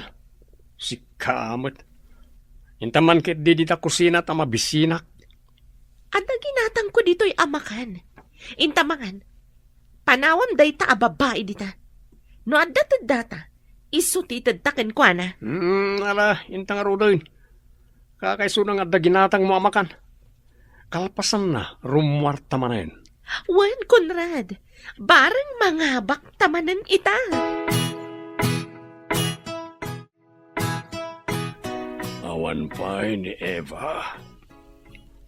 Sika met. Inta man ketdi dita kusina ta mabisinak. Adda ginatangko ditoy a makan. Inta mangan. Panawam dayta a babai dita. No adda teddata, isu ti itedta kenkuana. Hmm, ala, inta ngaruden. Kakaisuna nga adda ginatangmo a makan. Kalpasanna, rummuarta manen. Wen, Conrad, bareng mangabakta manen ita. Awan pay ni Eva.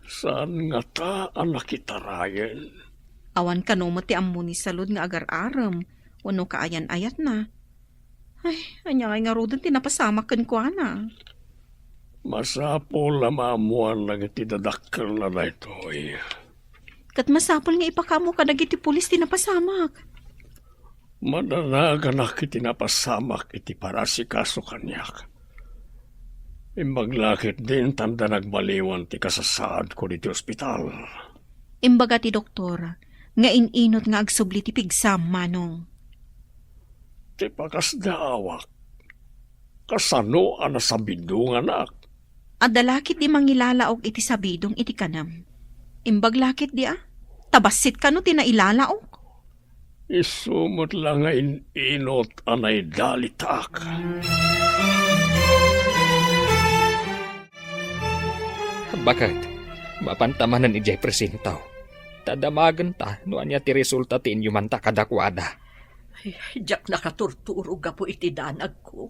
Saan ngata a nakitarayen? Awan kano met ti ammo ni Salud nga agar-arem wenno kaayan-ayatna. Ay, ania ngay ngaruden ti napasamak kenkuana? Masapul a maammuan dagiti dadakkelna daytoy. Ket masapul nga ipakaammo kadagiti pulis ti napasamak. Madanaganak iti napasamak iti parasikaso kaniak. Imbag la ketdi intanda nagbaliwan ti kasasaadko ditoy ospital. Imbaga ti doktor nga in-inut nga agsubli ti pigsam, Manong. Ti pakasdaawak, kasano a nasabidonganak? Adda la ketdi mangilalaok iti sabidong iti kanem. Imbag la ketdi a, ta bassit kano ti nailalaok. Isu met la nga in-inut a naidalitak. Baket, mapanta manen idiay presinto, ta damagenta no ania ti resulta ti inyumanta kadakuada. Ay, diak nakaturturo gapu iti danagko.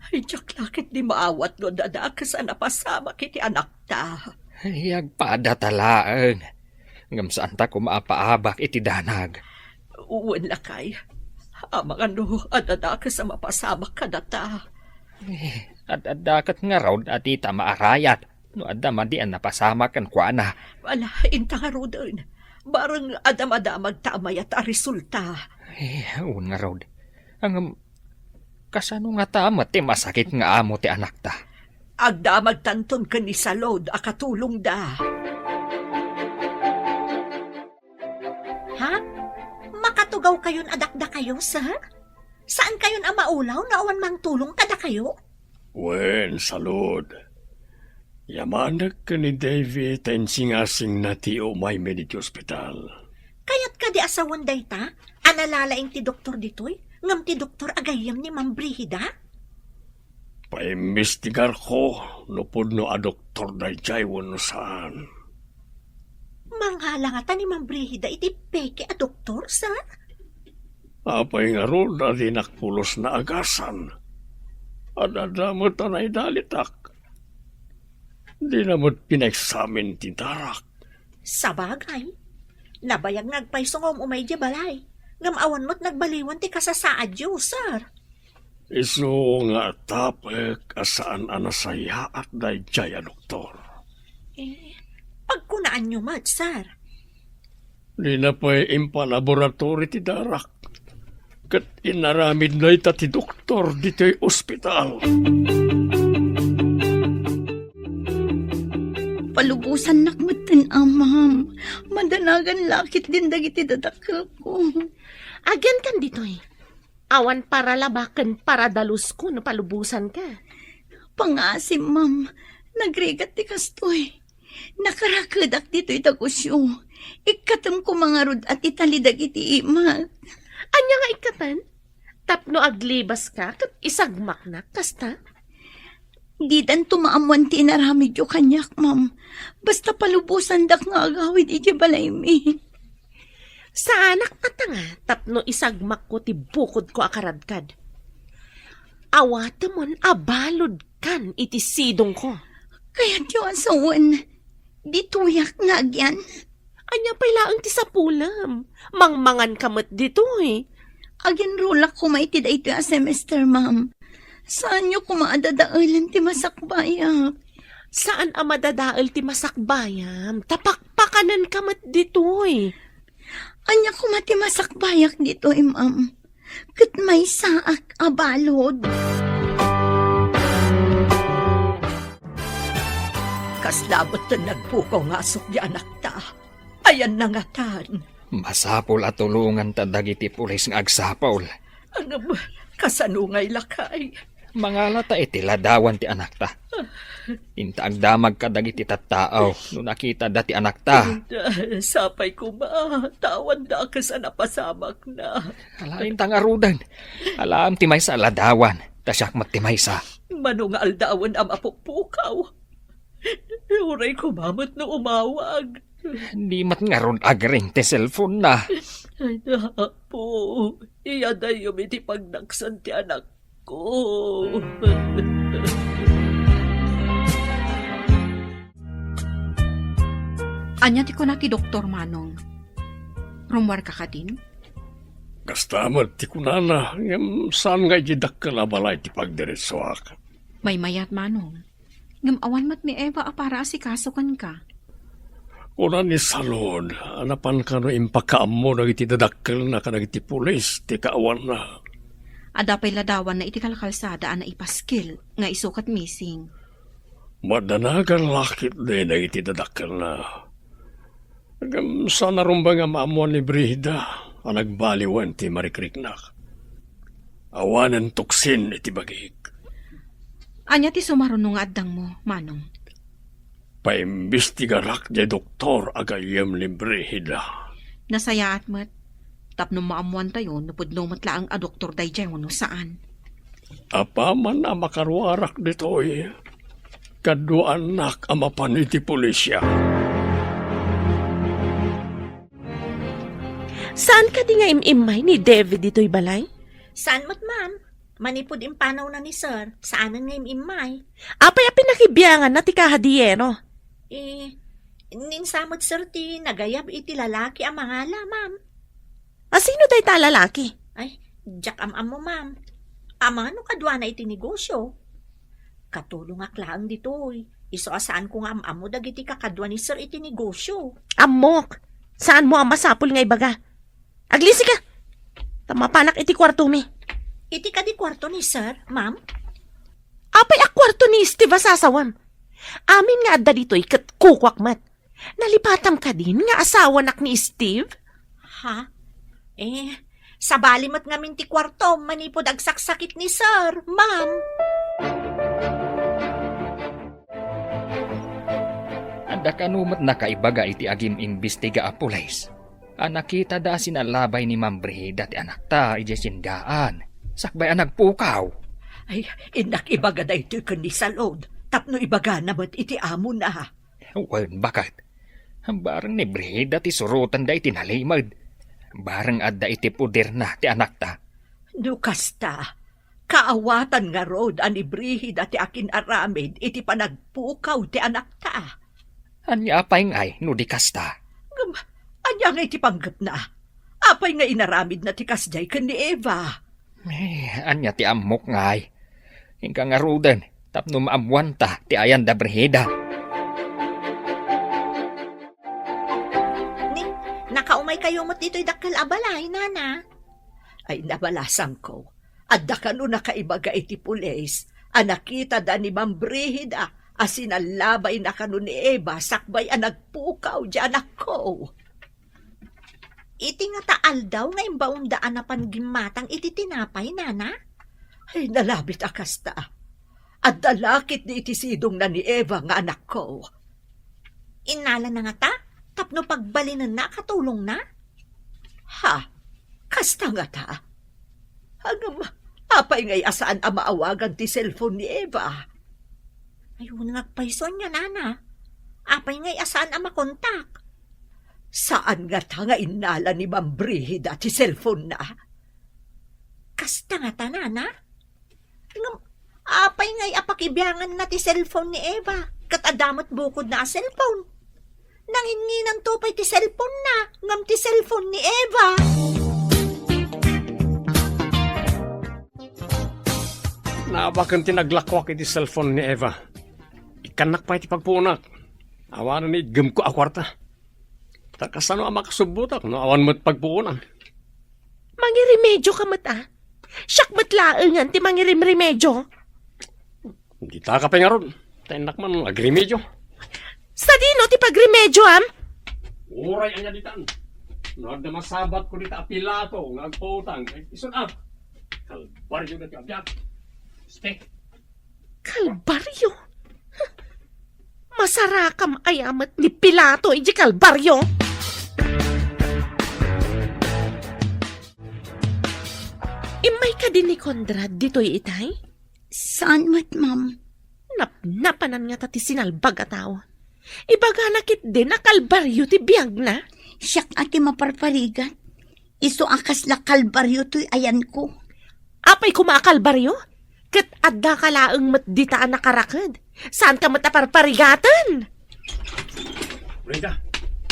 Ay, diak la ketdi maawat no adda dakes a napasamak iti anakta. Ay, agpadata laeng. Ngem saanta koma a paabak iti danag. Wen lakay, amangan no adda dakes a mapasamak kadata. Eh, ad-adda ket ngarud a dita maarayat no adda madi a napasamak kenkuana. Ala, inta ngaruden. Bareng adda madamagta a mayat a resulta. Eh, wen ngarud. Ngem, kasano ngata met ti masakit nga amo ti anakta? Agdamagtanton ken ni Salud a katulongda. Ha? Makatugawkayon a dakdakayo, sir? Saankayon a maulaw no awan mangtulong kadakayo? Wen, Salud. Yamanek ken ni Davy ta insingasingna ti umaymi ditoy ospital. Kayat kadi a sawen dayta a nalalaing ti doktor ditoy, ngem ti doktor a gayyem ni Ma'am Brigida? Paimbestigarko no pudno a doktor daydiay wenno saan. Mangala ngata ni Ma'am Brigida iti peke a doktor, sir? Apay ngarud a dinak pulos naagasan? Ad-adda met a naidalitak. Dina met pinaeksamin ti darak. Sabagay, nabayag nga agpayso nga um-umay idiay balay, ngem awan met nagbaliwan ti kasasaadyo, sir. Isu nga atapek a saan a nasayaat daydiay a doktor. Eh, pagkunaanyo met, sir. Dina pay impalaboratory ti darak, ket inaramid dayta ti doktor ditoy ospital. Palubosannak metten, a, ma'am. Madanagan la ketdin dagiti dadakkelko. Agyankan ditoy. Awan paralaba ken paradalusko no palubosanka. Pangaasim, ma'am. Nagrigat ti kastoy. Nakarakedak ditoy dagusyo. Ikkatem koma ngarud a ti tali dagiti imak. Ania nga ikkaten? Tapno aglibaska ket isagmaknak, kasta? Didanto maammoan ti inaramidyo kaniak, ma'am. Basta palubosandak nga agawid idiay balaymi. Saanak a tanga tapno isagmakko ti bukodko a karadkad. Awatemon a baludkan iti sidongko. Kayatyo a sawen, ditoyak nga agyan. Ania pay laeng ti sapulem? Mangmanganka met ditoy. Aginrulak koma iti daytoy a semester, ma'am. Saanyo koma a dadaelen ti masakbayak. Saan a madadael ti masakbayam, ta pakpakanenka met ditoy. Ania koma ti masakbayak ditoy, ma'am? Ket maysaak a balud. Kasla met ti nagpukaw nga asukdi anakta. Ayanna ngatan. Masapul a tulonganta dagiti pulis nga agsapul. Ngem, kasano ngay lakay? Mangalata iti ladawan ti anakta. Inta agdamag kadagiti tattao no nakitada ti anakta. Inta, sapay koma, ta awan dakes a napasamakna. Ala, inta ngaruden. Alaem ti maysa a ladawan, ta siak met ti maysa. Mano nga aldawen a mapukpukaw? Uray koma met no umawag. Di met ngarud agring ti cellphone-na. Ay, Apo, iyadayom iti pagdaksan ti anakko. Ania ti kuna ti doktor, Manong? Rummuarka kadin? Kasta met ti kunana, ngem saan nga idiay dakkel a balay ti pagdiretsuak. Maymayat, Manong. Ngem awan met ni Eva a para asikaso kenka. Kuna ni Salud a napan kano impakaammo dagiti dadakkelna kadagiti pulis ti kaawanna. Adda pay ladawanna iti kalkalsada a naipaskil nga isu ket missing. Madanagan la ketdi dagiti dadakkelna. Ngem saan a rumbeng a maammuan ni Brigida a nagbaliwen ti marikriknak. Awanen tuksin iti bagik. Ania ti sumaruno nga addangmo, Manong? Paimbestigarak diay doktor a gayyem ni Brigida. Nasayaat met. Tapno maammuantayo no pudno met laeng a doktor daydiay wenno saan. Apaman a makaruarak ditoy, kaduaannak a mapan iti pulisya. Saan kadi nga im-immay ni David ditoy balay? Saan met, ma'am. Manipud impanawna ni Sir, saanen nga im-immay. Apay a pinakibianganna ti kahadiyero? Eh, ninsa met, Sir, ti nagayab iti lalaki a mangala, ma'am. A sino dayta a lalaki? Ay, diak am-ammo, ma'am. Amangan no kaduana iti negosyo. Katulongak laeng ditoy. Isu a saanko nga am-ammo dagiti kakadua ni Sir iti negosyo. Ammok. Saanmo a masapul nga ibaga. Aglisika. Ta mapanak iti kuartomi. Iti kadi kuarto ni Sir, ma'am? Apay a kuarto ni Steve a sasawam? Amin nga adda ditoy ket kukuak met. Nalipatam kadin nga asawanak ni Steve? Ha? Eh, sabali met ngamin ti kuarto manipud agsaksakit ni Sir, ma'am. Adda kano met nakaibaga iti agim-imbestiga a pulis a nakitada a sinalabay ni Ma'am Brigida ti anakta idiay sindaan, sakbay a nagpukaw. Ay, innak ibaga daytoy ken ni Salud, tapno ibagana met iti amona. Wen, baket. Bareng ni Brigida ti surotenda iti nalimed. Bareng adda iti poderna ti anakta. No kasta, kaawatan ngarud a ni Brigida ti akin-aramid iti panagpukaw ti anakta. Ania pay ngay no di kasta? Ngem, ania ngay ti panggepna? Apay nga inaramidna ti kasdiay ken ni Eva? Eh, ania ti ammok ngay? Inka ngaruden tapno maammuanta ti ayan da Brigida. Ni, nakaumaykayo met ditoy dakkel a balay, nana? Ay, nabalasangko. Adda kano nakaibaga iti pulis a nakitada ni Ma'am Brigida a sinallabayna kano ni Eva sakbay a nagpukaw diay anakko. Iti ngata aldaw nga imbaonda a napan gimmatang iti tinapay, nana? Ay, nalabit a kasta. Adda la ketdi iti sidongna ni Eva nga anakko. Innalana ngata tapno pagbalinenna a katulongna? Ha? Kasta ngata? Ngem, apay ngay a saan a maawagan ti cellphone ni Eva? Ay, wen nga agpayso ania, nana. Apay ngay a saan a makontak? Saan ngata nga innala ni Ma'am Brigida ti cellphone-na? Kasta ngata, nana? Ngem, apay ngay a pakibianganna ti cellphone ni Eva? Ket adda met bukodna a cellphone. Nanginnginanto pay ti cellphone-na, ngem ti cellphone ni Eva. Naabaken ti naglakuak iti cellphone ni Eva. Ikkannak pay ti pagpuonak. Awanen ni itgemko a kuarta. Ta kasano a makasubbotak no awan met pagpuonan? Mangirimedioka met, a? Siak met laengen ti mangirimremedio. Dita ka pay ngarud. Ta innak man agrimedio. Sadino ti pagremedioam? Uray ania ditan. No adda masabatko dita a pilato nga agpautang, ay, isun a. Kalbario daytoy a biag. Ste. Kalbario? Masarakam aya met ni Pilato idiay Kalbario? Immay kadi ni Conrad ditoy itay? Saan met, ma'am? Napnapanan ngata ti sinalbag a tao. Ibagana ketdi a Kalbario ti biagna. Siak a ti maparparigat. Isu a kasla Kalbario toy ayanko. Apay koma a Kalbario? Ket addaka laeng met dita a nakaraked. Saanka met a parparigaten. Brigida!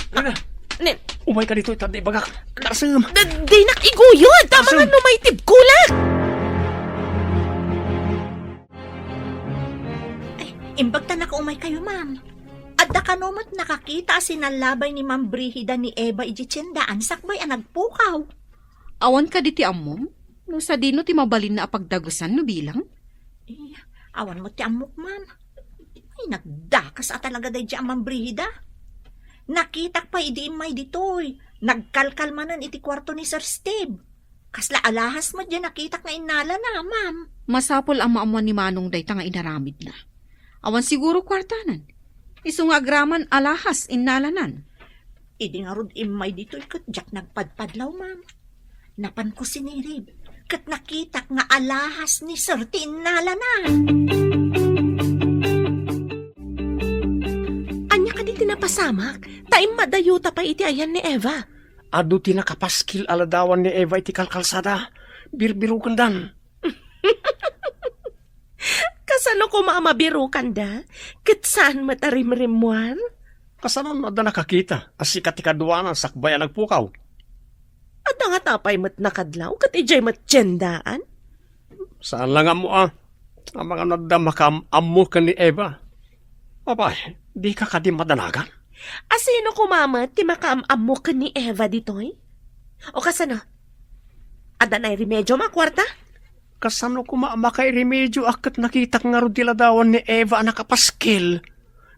Brigida! Nen. Umayka ditoy, ta adda ibagak. Tarsem! Da-, dinak iguyod! Tama nga no maitibkolak! Ay, Imbag ta nakaumaykayo, ma'am. Adda kano met nakakita a sinallabay ni Ma'am Brigida ni Eva idiay tiendaan sakbay a nagpukaw? Awan kadi ti ammom? No sadino ti mabalinna a pagdagusan no bilang? Eh, awan met ti ammok, ma'am. Ay, nagdakas a talaga daydiay a Ma'am Brigida. Nakitak pay idi immay ditoy. Nagkalkal manen iti kuarto ni Sir Steve. Kasla alahas met diay nakitak nga innalana, ma'am. Masapul a maammuan ni Manong dayta nga inaramidna. Awan siguro kuartanan. Isu nga agraman alahas innalanan. Idi ngarud immay ditoy ket diak nagpadpadlaw, ma'am. Napanko sinirib, ket nakitak nga alahas ni Sir ti innalana. Ania kadi ti napasamak? Ta immadayuta pay iti ayan ni Eva. Adu ti nakapaskil a ladawan ni Eva iti kalkalsada. Birbirukendan. Kasano koma a mabirukanda? Ket saan met a rimrimmuar? Kasano no adda nakakita a sika ti kaduana sakbay a nagpukaw? Adda ngata pay met nakadlaw ket idiay met tiendaan? Saan la nga ammo a, amangan no adda makaam-ammo ken ni Eva. Apay, dika kadi madanagan? A sino koma met ti makaam-ammo ken ni Eva ditoy? O kasano? Adda nairemedio a kuarta? Kasano koma a makairemedio a ket nakitak ngarud ti ladawan ni Eva a nakapaskil?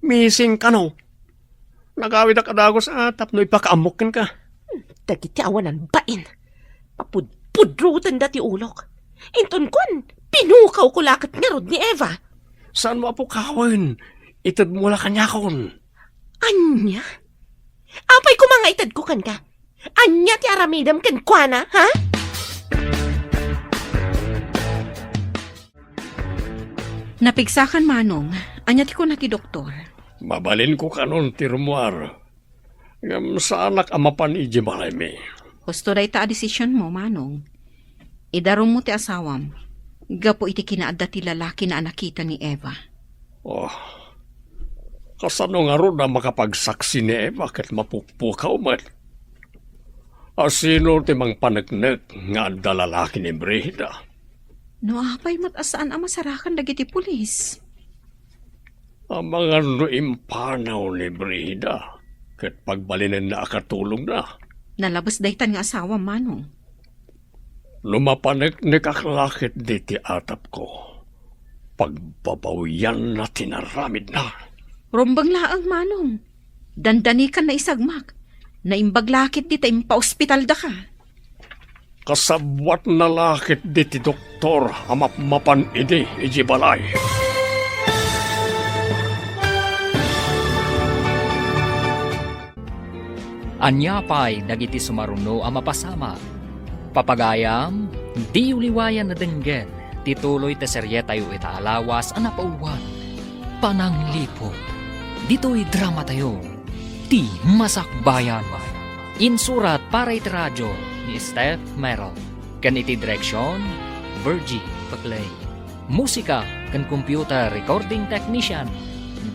Missing kano? Nagawidak a dagus a tapno ipakaammok kenka. Dagiti awanan bain. Papudpudrotenda ti ulok. Inton kuan, pinukawko la ket ngarud ni Eva. Saanmo a pukawen? Itedmo la kaniakon. Ania? Apay koma nga itedko kenka? Ania ti aramidem kenkuana, ha? Napigsakan, Manong. Ania ti kuna ti doktor? Mabalinko kanon ti rummuar. Ngem saanak a mapan idiay balaymi. Husto dayta a desisionmo, Manong. Idarummo ti asawam gapu iti kinaadda ti lalakina a nakita ni Eva. Oh, kasano ngarud a makapagsaksi ni Eva ket mapukpukaw met? A sino ti mangpaneknek nga adda lalaki ni Brigida? No apay met a saan a masarakan dagiti pulis? Amangan no impanaw ni Brigida ket pagbalinenna a katulongna. Nalabes daytan nga asawam, Manong. No mapaneknekak la ketdi ti atapko, pagbabawianna ti naramidna. Rumbeng laeng, Manong. Dandanikan naisagmak. Naimbag la ketdi ta impaospitaldaka. Kasabuatna la ketdi ti doktor a mapmapan idi idiay balay. Ania pay dagiti sumaruno a mapasamak? Papagayam, diyo liwayan a denggen ti tuloy ti serietayo ita a lawas a napauluan, Panangliput. Ditoy dramatayo, Ti Masakbayan. Insurat para iti radio ni Steph Merrill, ken iti direksion, Virgie Paclay. Musika ken computer recording technician,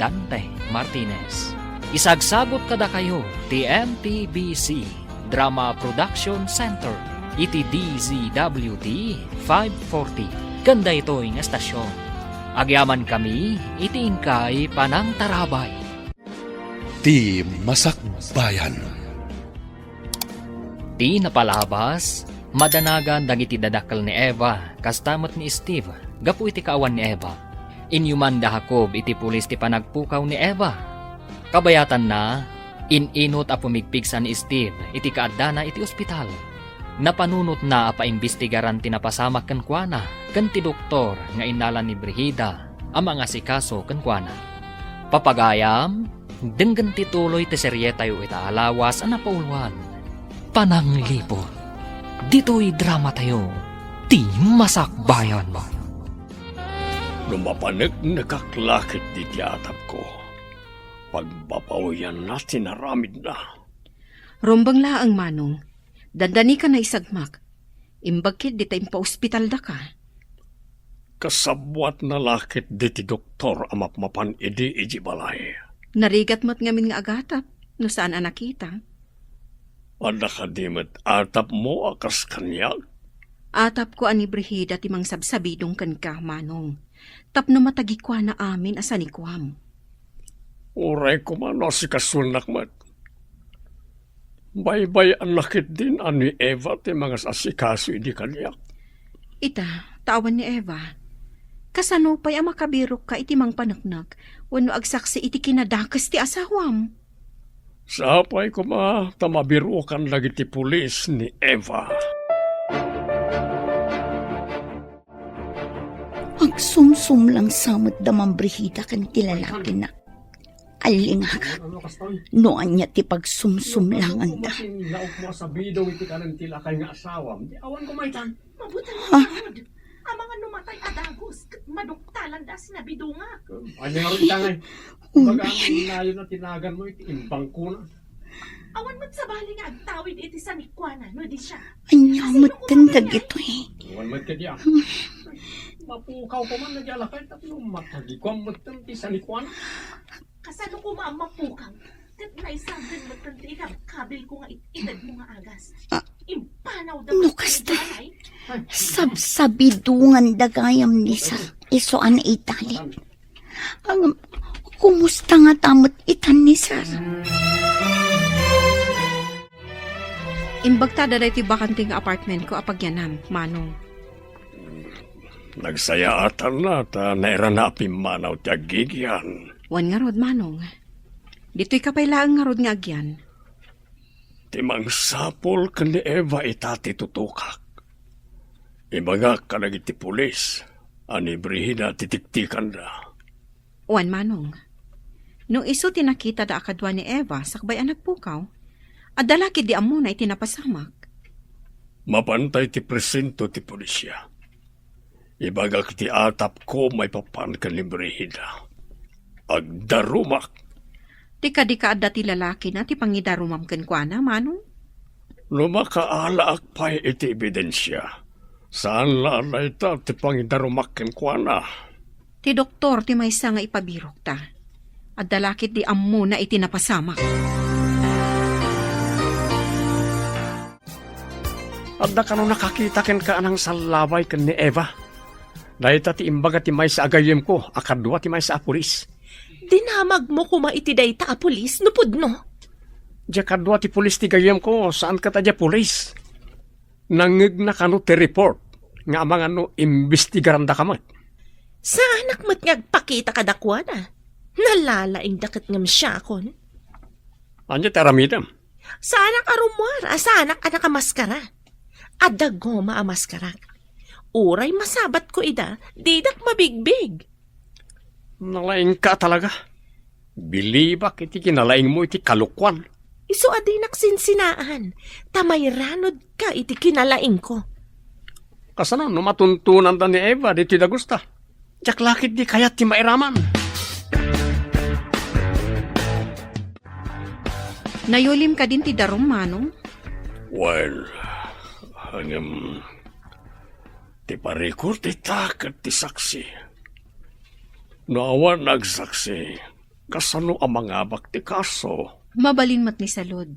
Dante Martinez. Isagsagut kadakayo ti M P B C Drama Production Center iti D Z W T five forty ken daytoy nga estasion. Agyamankami iti inkay panangtarabay. Ti Masakbayan. Ti napalabas, madanagan dagiti dadakkel ni Eva, kasta met ni Steve, gapu iti kaawan ni Eva. Inyuman da Jacob iti pulis ti panagpukaw ni Eva. Kabayatanna, in-inut a pumigpigsa ni Steve iti kaaddana iti ospital. Napanunotna a paimbestigaran ti napasamak kenkuana ken ti doktor nga innala ni Brigida a mangasikaso kenkuana. Papagayam, denggen ti tuloy ti serietayo ita a lawas a napauluan, Panangliput. Ditoy dramatayo, Ti Masakbayan. No mapaneknekak la ketdi ti atapko, pagbabawianna ti naramidna. Rumbeng laeng, Manong. Dandanikan naisagmak. Imbag ketdi ta impaospitaldaka. Kasabuatna la ketdi ti doktor a mapmapan idi idiay balay. Narigat met ngamin nga agatap no saan a nakita. Adda kadi met atapmo a kas kaniak? Atapko a ni Brigida ti mangsabsabidong kenka, Manong. tapno matagikuana amin a sanikuam. Uray koma no asikasoennak met. Baybay-anna ketdin a ni Eva ti mangas-asikaso idi kaniak. Ita, ta awan ni Eva. Kasano pay a makabirokka iti mangpaneknek wenno agsaksi iti kinadakes ti asawam? Sapay koma ta mabirokan dagiti pulis ni Eva. Agsumsumlang sa met da Ma'am Brigida ken ti lalakina. Allingagak no ania ti pagsumsumlanganda. Laok mo a sabidong iti kanan ti lakay nga asawam. Di awan ko maitan. Mabuti. Ha? Amangan no matay a dagus, ket maduktalan da a sinabidongak. Ania nga ron itangay? Uy. Baga ang nayon na tinagan mo iti imbangkuna. Awan met sabali nga agtawid iti sanikuana, no di siya. Ania met ten dagitoy? Awan met kadi, ah. Mapukaw ko man naglalakay, tapno matagikuan met ten ti sanikuana. Kasano ko maammapukaw? Ket naisagdan met ten ti ikabkabil ko nga it-ited mo nga agas. Ah. Impanaw da no met kasta, iti balay. Sabsabidongan da gayam ni Sir. Isu a naitali. Ang, kumusta ngata met itan ni Sir? Imbagta da daytoy bakante nga apartment ko a pagyanam, Manong. Nagsayaatanna ta nairana a pimmanaw ti aggigyan. Wen ngarud, Manong. Ditoyka pay laeng ngarud nga agyan. Ti mangsapul ken ni Eva ita ti tutokak. Ibagak kadagiti pulis a ni Brigida ti tiktikanda. Wen, Manong. No isu ti nakitada a kadua ni Eva sakbay a nagpukaw, adda la ketdi ammona iti napasamak. Mapantay ti presento ti polisia. Ibagak ti atapko maipapan ken ni Brigida. Agdarumak. Ti kadi ka adda ti lalakina ti pangidarumam kenkuana, Manong? No makaalaak pay iti ebidensia, saan la a dayta ti pangidarumak kenkuana. Ti doktor ti maysa nga ipabirokta. Adda la ketdi ammona iti napasamak. Adda kano nakakita kenka a nangsallaway ken ni Eva? Dayta ti imbaga ti maysa a gayyemko a kadua ti maysa a pulis. Dinamagmo koma iti dayta a pulis no pudno? Dia kadua ti pulis ti gayyemko, saan ket a dia pulis. Nangngegna kano ti report nga amangan no imbestigarandaka met. Saanak met nga agpakita kadakuada. Nalalaingda ket ngem siakon. Ania ti aramidem? Saanak a rummuar a saanak a nakamaskara. Adda goma a maskarak. Uray masabatko ida, didak mabigbig. Nalaingka talaga. Bilibak iti kinalaingmo iti kalokuan. Isu a dinak sinsinaan, ta mairanudka iti kinalaingko. Kasano no matuntonanda ni Eva ditoy dagusta? Diak la ketdi kayat ti mairaman. Nayulim kadin ti darum, Manong? Well, ngem, ti parikut ita ket ti saksi. No awan nagsaksi, kasano a mangabak ti kaso? Mabalin met ni Salud.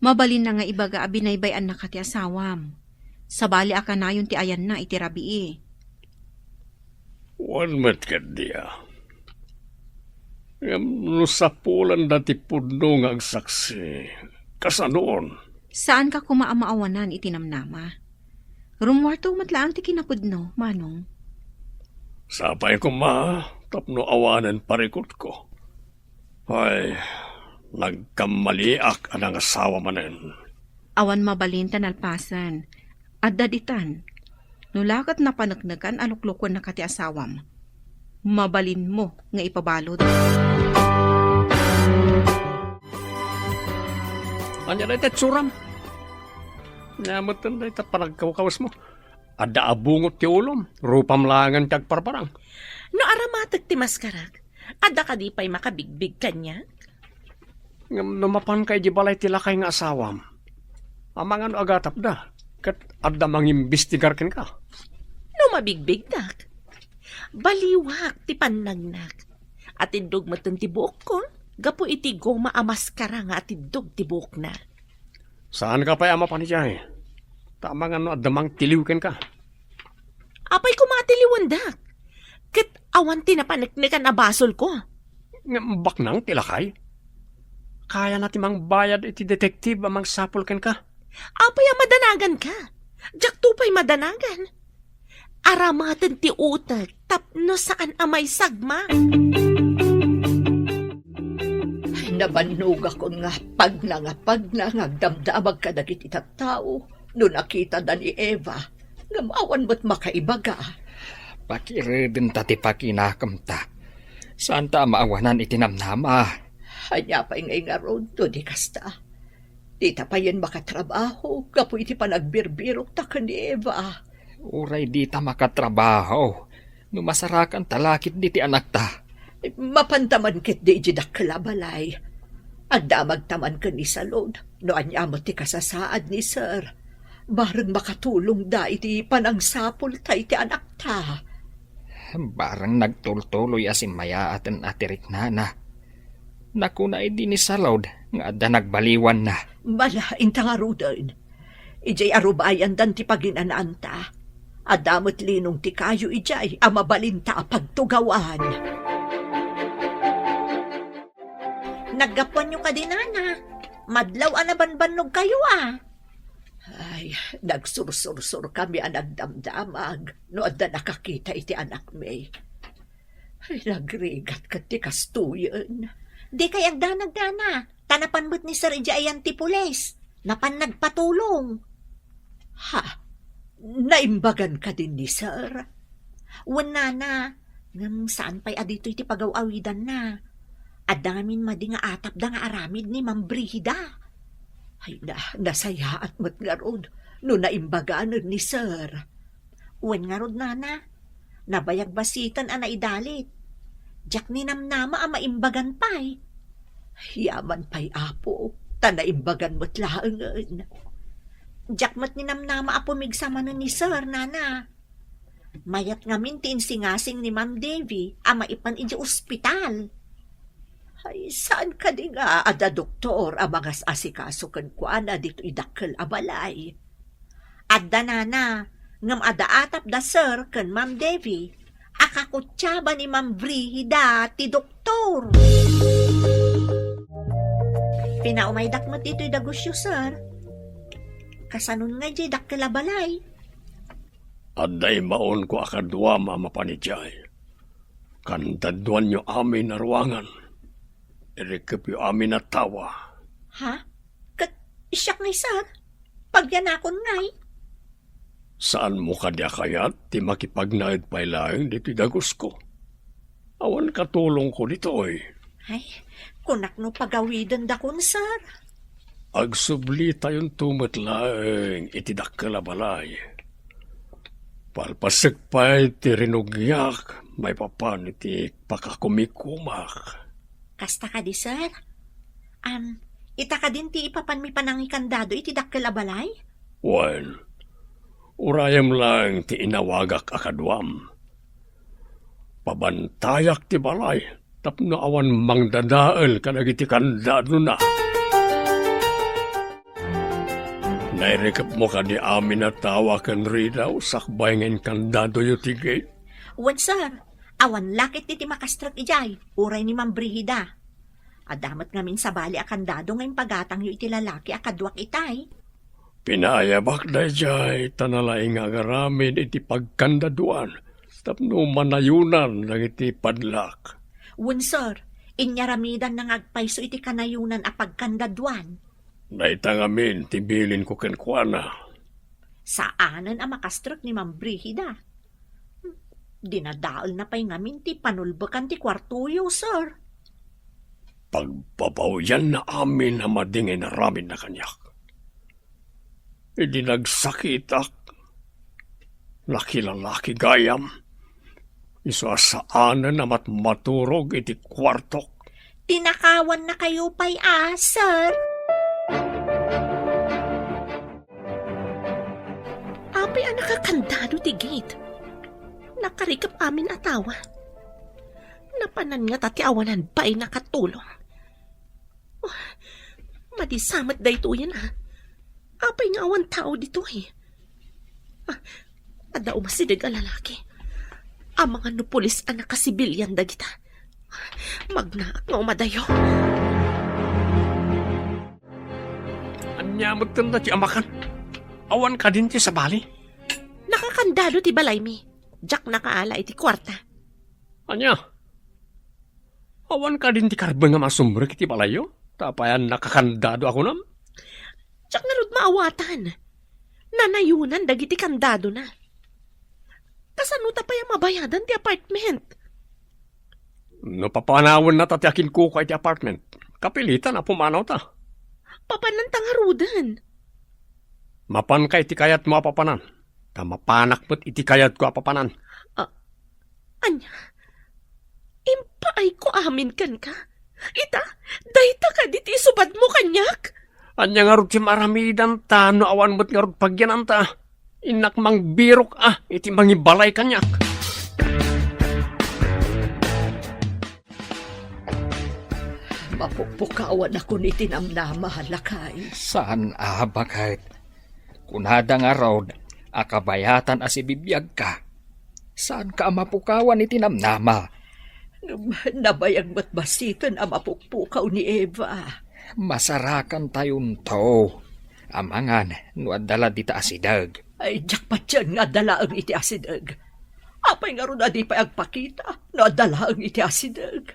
Mabalinna nga ibaga a binaybay-annaka ti asawam. Sabali a kanayon ti ayanna iti rabii. Wen met ketdi a. Ngem no sapulanda ti pudno nga agsaksi, kasanoon? Saanka koma a maawanan iti namnama. Rummuarto met laeng ti kinapudno, Manong. Sapay koma tapno awanen parikutko. Ay, nagkammaliak a nangasawa manen. Awan mabalin ta nalpasen. Adda ditan. No la ket napaneknekan a luklukuennaka ti asawam, mabalinmo nga ipabalud. Ania dayta itsuram? Ania metten dayta panagkawkawesmo? Adda a bungot ti ulom, rupam laengen ti agparparang. No aramatek ti maskarak, adda kadi pay makabigbig kaniak? Ngem no mapanka idiay balay ti lakay nga asawam, amangan no agatapda, ket adda mangimbestigar kenka. No mabigbigdak, baliwak ti pannagnak. Atiddog metten ti buokko, gapu iti goma a maskara nga atiddog ti buokna. Saanka pay a mapan idiay, ta amangan no adda mangtiliw kenka. Apay koma a tiliwendak? Ket awan ti napaneknekan a basolko. Ngem baknang ti lakay. Kayana ti mangbayad iti detektive a mangsapul kenka. Apay a madanaganka? Diakto pay madanagan. Aramaten ti utek tapno saan a maisagma. Ay, nabannogakon nga pagna nga pagna nga agdamdamag kadagiti tattao no nakitada ni Eva, ngem awan met makaibaga. Pakiredenta ti pakinakemta. Saanta a maawanan iti namnama. Ania pay ngay ngarud no di kasta? Dita payen makatrabaho gapu iti panagbirbirokta ken ni Eva. Uray dita makatrabaho, no masarakanta la ketdi ti anakta. Mapanta man ketdi iti dakkel a balay. Agdamagta man ken ni Salud, no ania met ti kasasaad ni Sir. Bareng makatulongda iti panangsapulta iti anakta. Bareng nagtultuloy a simmayaaten a ti riknana. Nakuna idi ni Salud nga adda nagbaliwanna. Malainta ngaruden. Idiay arubayandan ti paginanaanta. Adda met linong ti kayo idiay a mabalinta a pagtugawan. Naggapuanyo kadi, nana? Madlaw a nabanbannog kayo, a. Ay, nagsursursurkami a nagdamdamag no adda nakakita iti anakmi. Ay, nagrigat ket ti kastoyen. Dikay agdanag, nana, ta napan met ni Sir idiay ayan ti pulis. Napan nagpatulong. Ha? Naimbagan kadin ni Sir? Wen, nana, ngem saan pay a ditoy ti pagaw-awidanna. Adda ngamin madi nga atapda nga aramid ni Ma'am Brigida. Ay na, nasayaat met ngarud no naimbaganen ni Sir. Wen ngarud, nana, nabayag basiten a naidalit. Diak ninamnama a maimbagan pay. Yaman pay, Apo, ta naimbagan met laengen. Diak met ninamnama a pumigsa manen ni Sir, nana. Mayat ngamin ti insingasing ni Ma'am Devi a maipan idiay ospital. Ay, saan kadi nga adda doktor a mangas-asikaso kenkuana ditoy dakkel a balay? Adda, nana, ngem adda atapda Sir ken Ma'am Devi a kakutiaba ni Ma'am Brigida ti doktor. Pinaumaydak met ditoy dagusyo, Sir. Kasanon nga idiay dakkel a balay? Adda immaonko a kaduam a mapan idiay. Kandaduanyo amin a ruangan. Irikepyo amin a tawa. Ha? Ket siak ngay, Sir? Pagyanakon ngay? Saanmo kadi a kayat ti makipagnaed pay laeng ditoy dagusko? Awan katulongko ditoy. Ay, kunak no pagawidendakon, Sir. Agsublitayonto met laeng iti dakkel a balay. Palpasek pay ti rinugyak maipapan iti pakakumikumak. Kasta kadi, Sir? Am, ita kadin ti ipapanmi panangikandado iti dakkel a balay? Wen, urayem laeng ti inawagak a kaduam. Pabantayak ti balay tapno awan mangdadael kadagiti kandadona. Nairikepmo kadi amin a tawa ken ridaw sakbay nga inkandadoyo ti gate? Wen, sir. Awan la ketdi ti makastrek idiay, uray ni Ma'am Brigida. Adda met ngamin sabali a kandado nga impagatangyo iti lalaki a kaduak itay. Pinaayabak daydiay ta nalaing nga agaramid iti pagkandaduan tapno manayonan dagiti padlak. Wen, sir, inyaramidanna nga agpayso iti kanayonan a pagkandaduan. Dayta ngamin ti bilinko kenkuana. Saanen a makastrek ni Ma'am Brigida. Dinadaelna pay ngamin ti panulbekan ti kuartoyo, sir. Pagbabawianna amin a madi nga inaramidna kaniak. Idi nagsakitak, nakilalaki gayam, isu a saanen a matmaturog iti kuartok. Tinakawannakayo pay a, sir. Apay a nakakandado ti gate? Nakarikep amin a tawa. Napanan ngata ti awanan bain a katulong. Oh, madi sa met daytoyen a. Apay nga awan tao ditoy? Ah, adda umasideg a lalaki. Amangan no pulis a nakasibilian dagita. Magnaak nga umadayo. Ania met kanda ti amakan? Awan kadin ti sabali? Nakakandado ti balaymi. Diak nakaala iti kuarta. Ania? Awan kadin ti karbeng a masumrek iti balayyo? Ta apay a nakakandado a kunam? Diak ngarud maawatan. Nanayonan dagiti kandadona. Kasano ta pay a mabayadan ti apartment? No papanawennata ti akinkukua iti apartment, kapilitan a pumanawta. Papananta ngaruden. Mapanka iti kayatmo a papanan, ta mapanak met iti kayatko a papanan. Ah, ania? Impaayko amin kenka? Ita, dayta kadi ti isubadmo kaniak? Ania ngarud ti maaramidanta no awan met ngarud pagyananta? Innak mangbirok a iti mangibalay kaniak. Mapukpukawanakon iti namnama, lakay. Saan a, baket. Kunada ngarud a kabayatan a sibibiagka. Saanka a mapukawan iti namnama. Ngem nabayag met basiten a mapukpukaw ni Eva. Masarakantayonto. Amangan no adda la dita asideg. Ay, diak patien nga adda laeng iti asideg. Apay ngarud a di pay agpakita no adda laeng iti asideg?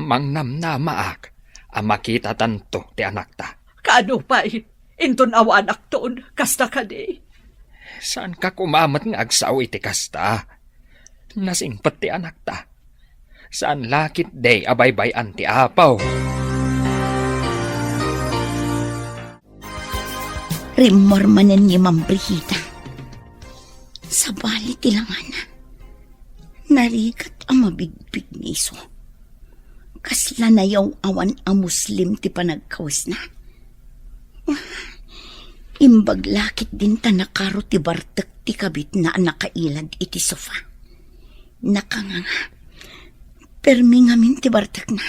Mangnamnamaak a makitatanto ti anakta. Kaano pay? Inton awanakton, kasta kadi? Saanka koma met nga agsao iti kasta? Nasingpet ti anakta. Saan la ketdi a baybay-an ti Apo. Rimmor manen ni Ma'am Brigida. Sabali ti langana. Narigat a mabigpigniso. Kasla nayaw-awan a Muslim ti panagkawesna. Imbag la ketdin ta nakaro ti bartek ti kabitna a nakailad iti sofa. Nakanganga. Permi ngamin ti bartekna.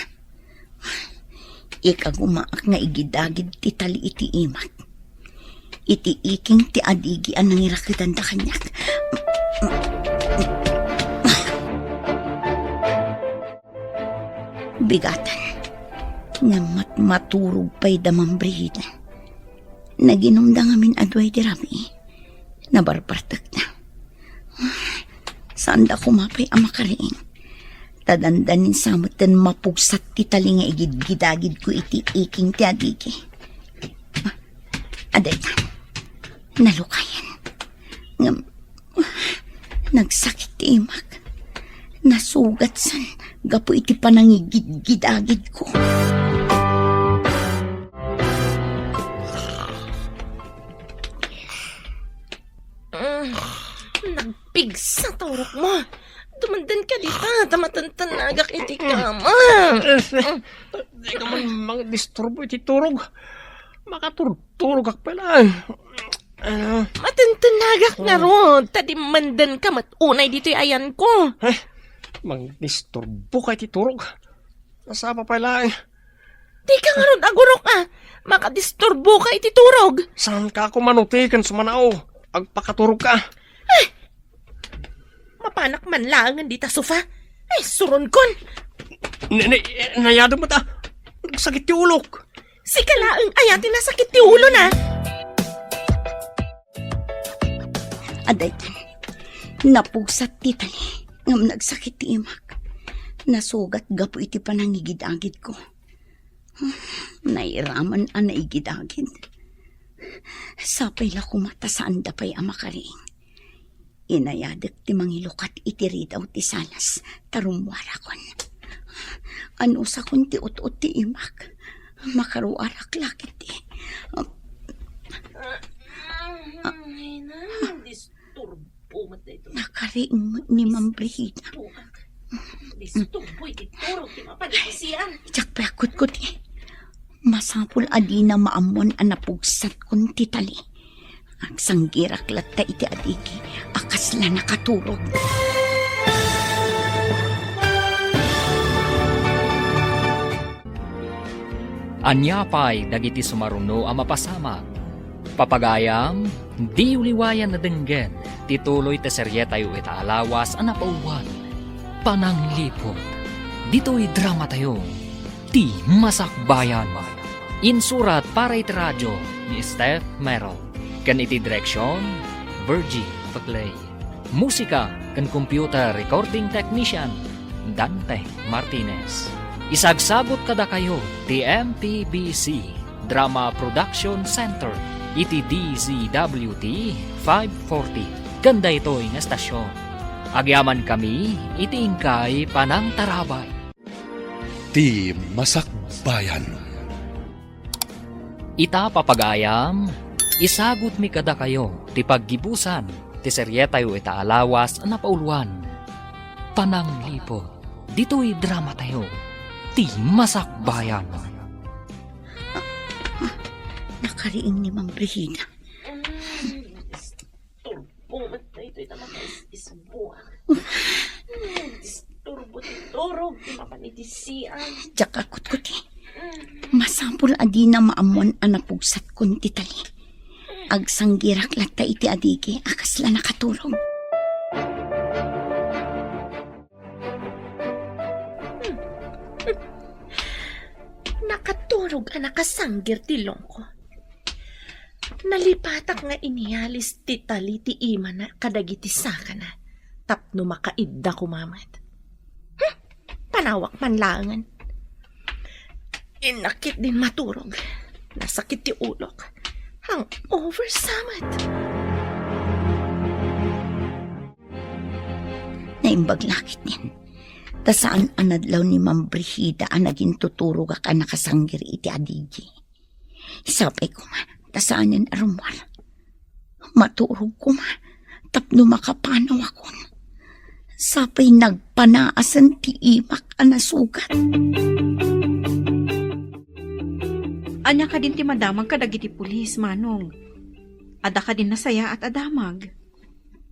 Ikagumaak nga igidagid ti tali iti imak. Iti iking ti adigi a nangiraketanda kaniak. Bigatan. Ngem matmaturog pay da Ma'am Brigida. Naginumda ngamin a duay di rabii. Nabarbartekda. Saanda koma pay a makariing. Ta dandanin sa metten mapugsat ti tali nga igidgidagidko iti iking ti adigi. Adayta. Nalukayan. Ngem, nagsakit ti imak. Nasugatsan gapu iti panangigidgidagidko. Mm, nagpigsa ta urokmo. Dumandan ka dita, ta matentenagak iti kama. Dika man mangdisturbo iti turog. Makaturturogak pay laeng. Ah. Matentenagak ngarud, ta dimmandan ka met unay ditoy ayanko. Eh, mangdisturbo ka iti turog. Nasapa pay laeng. Dika ngarud agurok a, makadisturbo ka iti turog. Saanka koma nutiken sumanao? Agpakaturog ka. Eh, mapanak man laengen dita sofa. Eh, suronkon. Ni, ni, nayadem met a. Nagsakit ti ulok. Sika laeng aya ti nasakit ti ulona. Adaytan, napugsat ti tali, ngem nagsakit ti imak. Nasugat gapu iti panangigidagidko. Nairaman a naigidagid. Sapay la koma ta saanda pay a makariing. Inayadek ti mangilukat iti ridaw ti salas, ta rummuarakon. Anusakon ti ut-ut ti imak. Makaruarak la ketdi. Ay, na, disturbo met daytoy. Nakariing ni Ma'am Brigida. Disturbo iti turog ti mapanagsian. Diak pay agkutkuti. Masapul a dina maammuan a napugsatkon ti tali. Agsanggirak latta iti adigi a kasla nakaturog. Ania pay dagiti sumaruno a mapasamak? Papagayam, diyo liwayan a denggen ti tuloy ti serietayo ita a lawas a napawan. Panangliput. Ditoy dramatayo, Ti Masakbayan. Insurat para iti radio ni Steph Merrill. Ken iti direksion, Virgie Paclay. Musika ken computer recording technician, Dante Martinez. Isagsagut kadakayo ti M P B C Drama Production Center iti D Z W T five forty. Ken daytoy nga estasion, agyamankami iti inkay panangtarabay. Ti Masakbayan. Ita, papagayam, isagutmi kadakayo ti paggibusan ti serietayo ita a lawas a napauluan, Panangliput, ditoy dramatayo, Ti Masakbayan. Nakariing ni Mang Brigida. Turbo met daytoy ta makaisisbuak. Disturbo ti turog ti mapan iti sian. Diak a kutkuti. Masapul a dina maammuan a napugsatkon ti tali. Agsanggirak latta iti adigi a kasla nakaturog. Nakaturog a nakasanggir ti longko. Nalipatak nga inialis ti tali ti imana kadagiti sakana tapno makaidda koma met. Hmm, panawak man laengen. Innak ketdin maturog. Nasakit ti ulok. Hangover sa met. Naimbag la ketdin. Ta saan a nadlaw ni Ma'am Brigida a nagintuturogak a nakasanggir iti adigi. Sapay koma, ta saanen a rummuar. Maturog koma, tapno makapanawakon. Sapay nagpanaasen ti imak a nasugat. Ania kadin ti madamag kadagiti pulis, Manong? Adda kadin nasayaat a damag?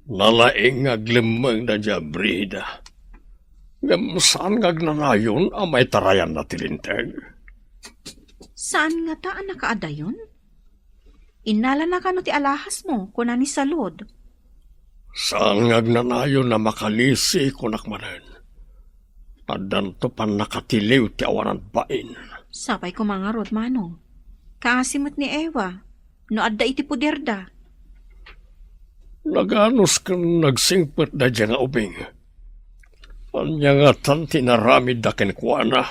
Nalaing nga aglemmengda diay Brigida. Ngem saan nga agnanayon a maitarayanna ti linteg? Saan ngata a nakaadayon? Innalana kano ti alahasmo, kuna ni Salud. Saan nga agnanayon a makalisi, kunak manen. Addanto pannakatiliw ti awanan bain. Sapay koma ngarud, Manong. Kaasi met ni Eva, no adda iti poderda. Naganus ken nagsingpet daydiay nga ubing. Ania ngatan ti inaramidda kenkuana?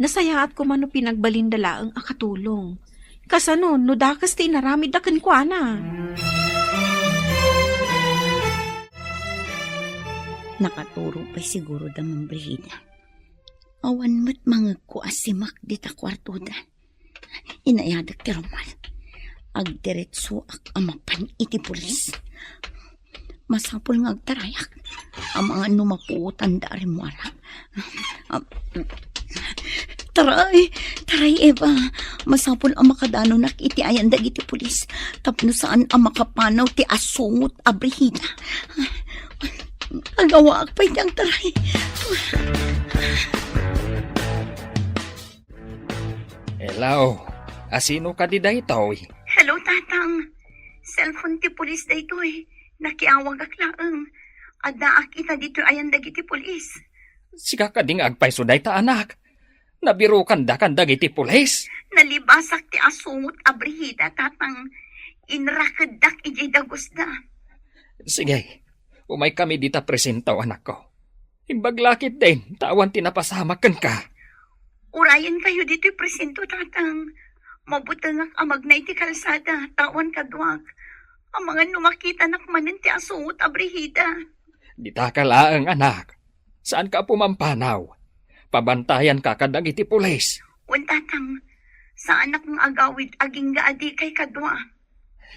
Nasayaat koma no pinagbalinda laeng a katulong. Kasano no dakes ti inaramidda kenkuana? Nakaturog pay siguro da, Ma'am Brigida. Awan met mangegko a simek dita kuartoda. Inayadek ti rummuar. Agdiretsoak a mapan iti pulis. Masapul nga agtarayak. Amangan no mapuotanda a rimmuarak. Am-, taray, taray, Eva. Masapul a makadanonak iti ayan dagiti pulis. Tapno saan a makapanaw ti asungot a Brigida. Agawaak pay ti agtaray. Hello, asino kadi daytoy? Hello, Tatang. Cellphone ti pulis daytoy. Nakiawagak laeng. Addaak ita ditoy ayan dagiti pulis. Sika kadi nga agpayso dayta, anak? Nabirokanda kan dagiti pulis? Nalibasak ti asungot a Brigida, Tatang. Inrakeddak idiay dagusda. Sige, umaykami dita presinto, anakko. Imbag la ketdin, ta awan ti napasamak kenka. Urayenkayo ditoy presinto, Tatang. Mabutengak a magna iti kalsada, ta awan kaduak. Amangan no makitanak manen ti asungot a Brigida. Dita ka laeng, anak. Saanka a pumampanaw. Pabantayanka kadagiti pulis. Wen, Tatang. Saanak nga agawid agingga a dikay kadua.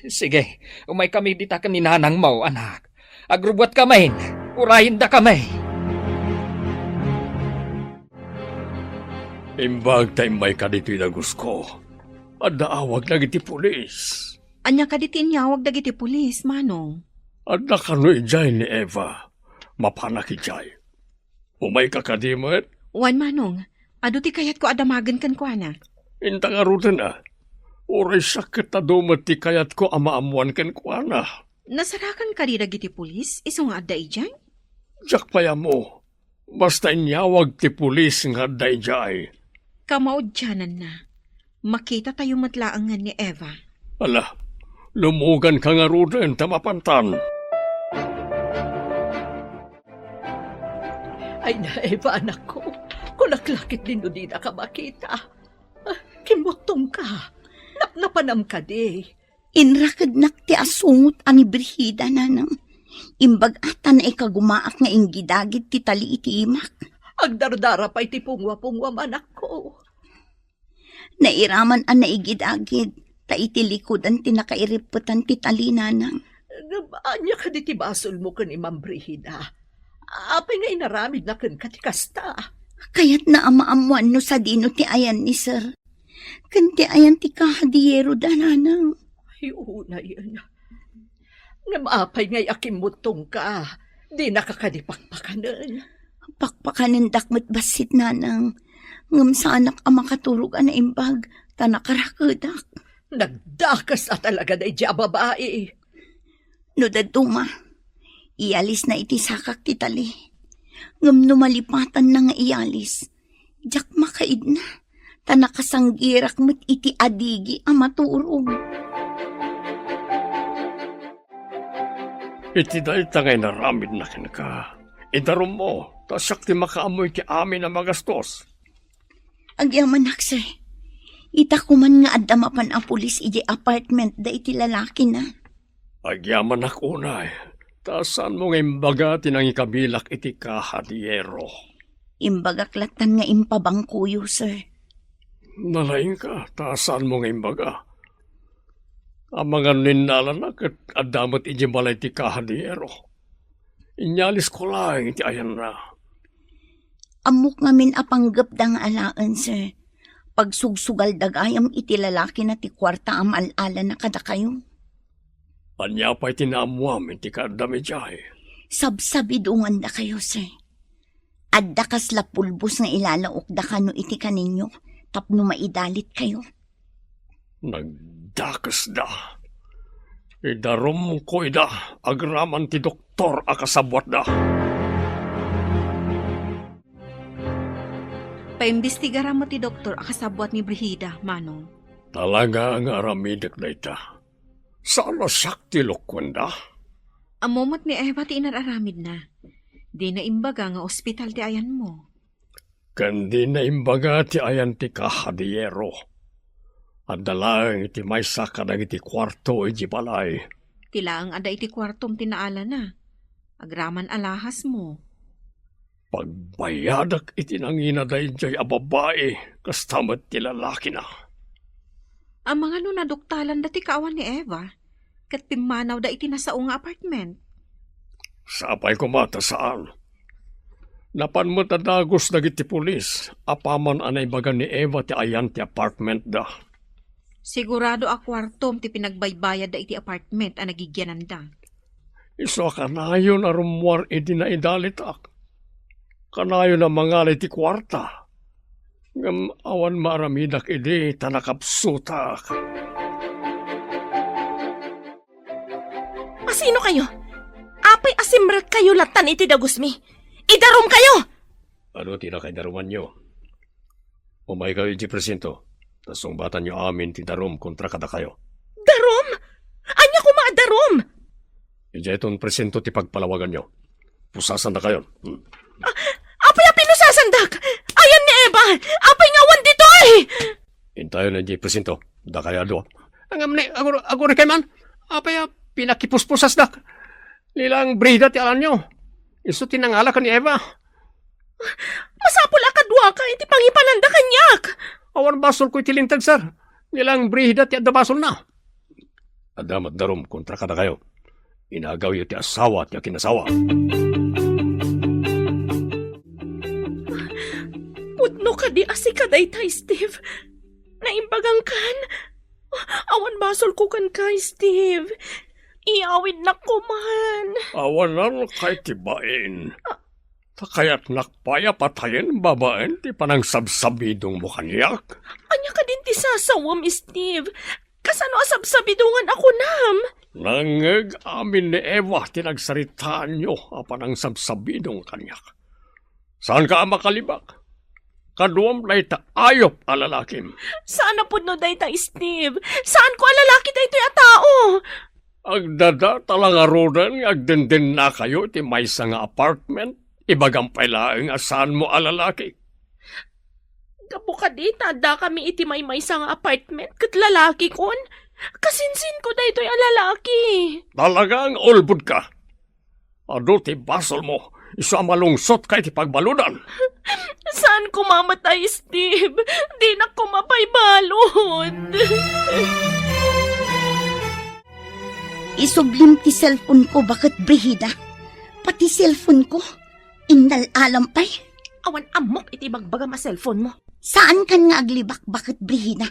Sige, umaykami dita ken ni nanangmo, anak. Agrubbuatkami. Urayendakami. Imbag ta immayka ditoy dagusko, adda awag dagiti pulis. Ania kadi ti inyawag dagiti pulis, Manong? Adda kano idiay ni Eva. Mapanak idiay. Umayka kadi met? Wen, Manong. Adu ti kayatko a damagen kenkuana. Inta ngaruden a. Uray siak ket adu met ti kayatko a maammoan kenkuana. Nasarakan kadi dagiti pulis isu nga adda idiay? Diak pay ammo. Basta inyawag ti pulis nga adda idiay. Kamaudiananna, makitatayo met laengen ni Eva. Ala, lumuganka ngaruden ta mapantan. Ay na, Eva, anakko. Kunak la ketdi no dinaka makita. Ah, kimmuttongka. Napnapanam kadi. Inrakednak ti asungot a ni Brigida, nanang. Imbag a ta naikagumaak nga inggidagid ti tali iti imak. Agdardara pay ti pungwa-pungwam, anakko. Nairaman a naigidagid, ta iti likudan ti nakairippetan ti tali, nanang. Ngem ania kadi ti basolmo ken ni Ma'am Brigida? Apay nga inaramidna kenka ti kasta? Kayatna a maammoan no sadino ti ayan ni Sir. Ken ti ayan ti kahadiero da, nanang. Ay, unayen. Ngem apay ngay a kimmuttongka? Dinaka kadi pakpakanen? Pakpakanendak met bassit, nanang. Ngem saanak a makaturog a naimbag, ta nakarakedak. Nagdakes a talaga daydi a babai. No dadduma, iyalisna iti sakak ti tali. Ngem no malipatanna nga iyalis, diak makaidna, ta nakasanggirak met iti adigi a maturog. Iti dayta nga inaramidna kenka, idarummo, ta siak ti makaammo iti amin a magastos. Agyamanak, sir. Ita koman nga adda mapan a pulis idiay apartment da iti lalakina. Agyamanak unay, ta saanmo nga imbaga ti nangikabilak iti kahadiero? Imbagak lattan nga impabangkoyo, sir. Nalaingka, ta saanmo nga imbaga? Amangan no innalana ket adda met idiay balay ti kahadiero. Inyalisko laeng iti ayanna. Ammok ngamin a panggepda nga alaen, sir. Pagsugsugalda gayam iti lalakina ti kuarta a maal-alana kadakayo. Ania pay ti naammoam iti kaaddam idiay? Sabsabidongandakayo, sir. Adda kasla pulbos nga ilalaokda kano iti kaninyo tapno maidalitkayo. Nagdakesda. Idarumko ida agraman ti doktor a kasabuatda. Paimbestigaram met ti doktor a kasabuat ni Brigida, Manong. Talaga nga aramidek dayta. Saan a siak ti lokuenda? Ammo met ni Eva ti inar-aramidna. Dina imbaga nga ospital ti ayanmo. Ken dina imbaga ti ayan ti kahadiero. Adda laeng iti maysa kadagiti kuarto iti balay. Ti laeng adda iti kuartom ti naalana. Agraman alahasmo. Pagbayadak iti nangina daydiay a babai, kasta met ti lalakina. Amangan no naduktalanda ti kaawan ni Eva, ket pimmanawda iti nasao nga apartment. Sapay koma ta saan. Napan met a dagus dagiti pulis apaman a naibaga ni Eva ti ayan ti apartmentda. Sigurado a kuartom ti pinagbaybayadda iti apartment a nagigyananda. Isu a kanayon a rummuar idi naidalitak. Kanayon a mangala iti kuarta. Ngem awan maaramidak idi ta nakapsutak. Asino kayo? Apay a simrekkayo lattan iti dagusmi? Idarum kayo! Ano ti nakaidarumanyo? Umaykayo iti presinto, ta sungbatanyo amin ti darum kontra kadakayo. Darum? Ania koma a darum? Idiayton presinto ti pagpalawaganyo. Pusasandakayon. Hmm. Ah, apay a pinusasandak? Ayan ni Eva! Apay nga awan ditoy? Intayon idiay presinto. Dakayo a dua. Ngem ni, agur-, agurikay man. Apay a pinakipuspusasdak? Ni lang Brigida ti alanyo. Isu ti nangala ken ni Eva. Masapul a kaduaka iti pangipananda kaniak. Awan basolko iti linteg, sir. Ni lang Brigida ti adda basolna. Adda met darum kontra kadakayo. Inagawyo ti asawa ti akinasawa. Pudno kadi a sika dayta, Steve? Naimbagangkan? Awan basolko kenka, Steve. Iyawidnak koman. Awanan kay ti bain. Ta kayatnak pay a patayen babaen ti panangsabsabidongmo kaniak. Ania kadin ti sasawem, Steve? Kasano a sabsabidongan a kunam? Nangngeg amin ni Eva ti nagsaritaanyo a panangsabsabidong kaniak. Saanka a makalibak? Kaduam dayta ayup a lalakim. Saan a pudno dayta, Steve. Saanko a lalaki daytoy a tao. Agdadata la ngaruden nga agdendennakayo iti maysa nga apartment. Ibagam pay laeng a saanmo a lalaki. Gapu kadi ta addakami iti maymaysa nga apartment ket lalakikon. Kasinsinko daytoy a lalaki. Talaga nga ulbodka. Adu ti basolmo, isu a malungsotka iti pagbaludan. Saan koma met a, Steve? Dinak koma pay balud. Isublim ti cellphone ko, baket Brigida. Pati cellphone ko, innal-alam pay. Awan ammok iti ibagbagam a cellphone mo. Saankan nga aglibak, baket Brigida.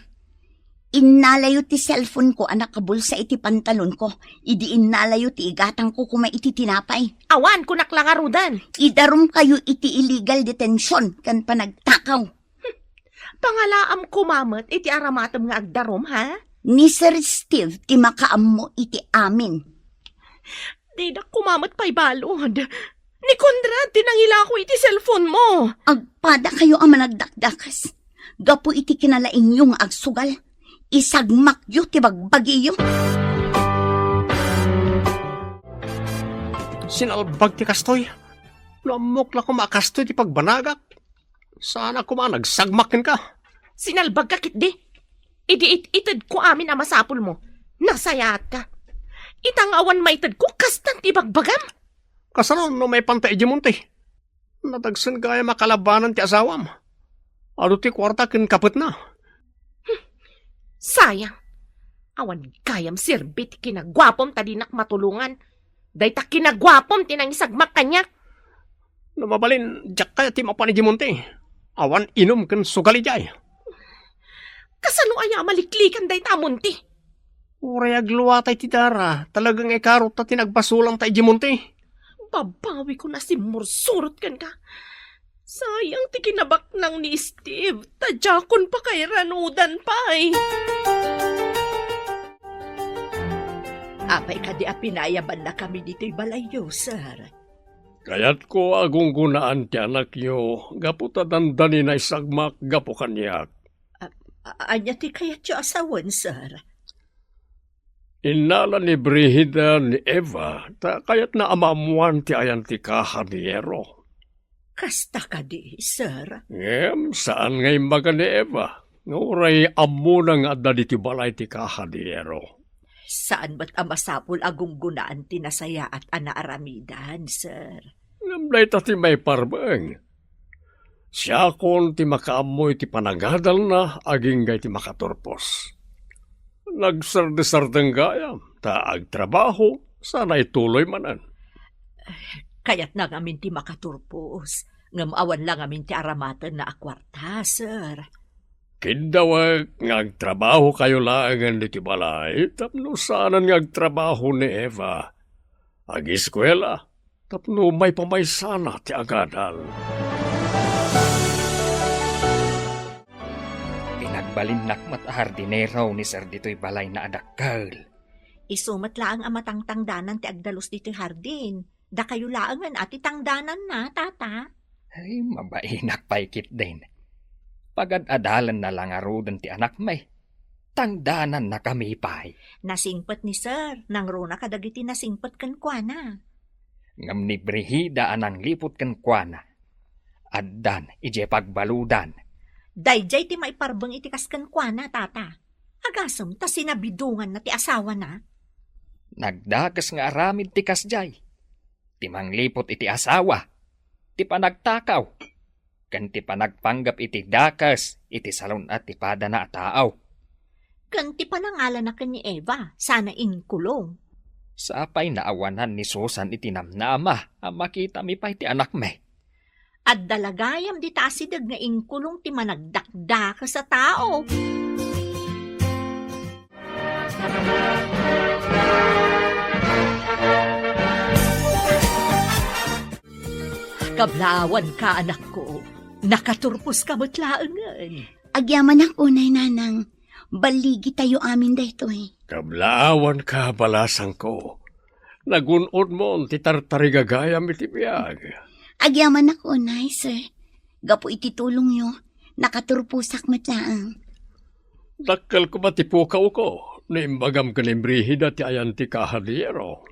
Innalayo ti cellphone ko a nakabulsa iti pantalon ko, idi innalayo ti igatang ko koma iti tinapay. Awan, kunak la ngaruden. Idarum kayo iti illegal detention ken panagtakaw. Pangalaam koma met iti aramatem nga agdarum, ha? Ni Sir Steve ti makaammo iti amin. Didak koma met pay balud. Ni Conrad ti nangilako iti cellphone mo. Agpada kayo a managdakdakas. Gapu iti kinalaingyo nga agsugal, isagmakyo ti bagbagiyo. Sinalbag ti kastoy. No ammok la koma a kastoy ti pagbanagak, saanak koma a nagsagmak kenka. Sinalbagka ketdi. Idi it-itedko amin a masapulmo, nasayaatka. Ita nga awan maitedko, kastan ti ibagbagam. Kasano no maipanta idiay monte? Nadagsen gayam a kalabanan ti asawam. Adu ti kuarta ken kapetna. Sayang. Awan gayam serbi ti kinaguapom ta dinak matulongan. Dayta kinaguapom ti nangisagmak kaniak. No mabalin, diak kayat ti mapan idiay monte. Awan inum ken sugal idiay. Kasano aya a maliklikan dayta a monte? Uray agluatay ti dara, talaga nga ikaruta ti nagbasolanta idiay monte. Babawikon a simmursurot kenka. Sayang ti kinabaknang ni Steve, ta diakon pakairanudan pay. Apay kadi a pinayabannakami ditoy balayyo, sir? Kayatko a gunggonaan ti anakyo gapu ta dandani naisagmak gapu kaniak. A-, a-, ania ti kayatyo a sawen, sir? Innala ni Brigida ni Eva ta kayatna a maammoan ti ayan ti kahadiyero. Kasta kadi, sir? Ngem saan nga imbaga ni Eva nga uray ammona nga adda ditoy balay ti kahadiyero. Saan met a masapul a gunggonaan ti nasayaat a naaramidan, sir? Ngem dayta ti maiparbeng. Siakon ti makaammo iti panagadalna agingga iti makaturpos. Nagsardesardeng gayam, ta agtrabaho, sana ituloy manen. Kayatna ngamin ti makaturpos, ngem awan la ngamin ti aramatenna a kuarta, sir. Kiddawek nga agtrabahokayo laengen ditoy balay tapno saanen nga agtrabaho ni Eva. Agiskuela tapno maipamaysana ti agadal. Pinagbalinnak met a hardinero ni sir ditoy balayna a dakkel. Isu met laeng a matangtangdanan ti agdalus ditoy hardin. Dakayo laengen a ti tangdananna, Tata. Ay, mabainak pay ketdin. Pagad-adalenna la ngaruden ti anakmi. Tangdanannakami pay. Nasingpet ni Sir, nangruna kadagiti nasingpet kenkuana. Ngem ni Brigida a nangliput kenkuana, addan idiay pagbaludan. Daydiay ti maiparbeng iti kas kenkuana, Tata. Agasem ta sinabidonganna ti asawana. Nagdakes nga aramid ti kasdiay. Ti mangliput iti asawa, ti panagtakaw, ken ti panagpanggep iti dakes iti salun-at ti padana a tao. Ken ti panangalana ken ni Eva, sana inkulong. Sapay naawanan ni Susan iti namnama a makitami pay ti anakmi. Adda la gayam dita asideg nga inkulong ti managdakdakes a tao. Kablawanka, anakko. Nakaturposka met laengen. Agyamanak unay, Nanang. Balligitayo amin daytoy. Kablaawanka, balasangko. Nagun-odmon ti tartarigagayam iti biag. Agyamanak unay, sir. Gapu iti tulongyo, nakaturposak met laeng. Dakkel koma ti pukawko, no imbagam ken ni Brigida ti ayan ti kahadiyero.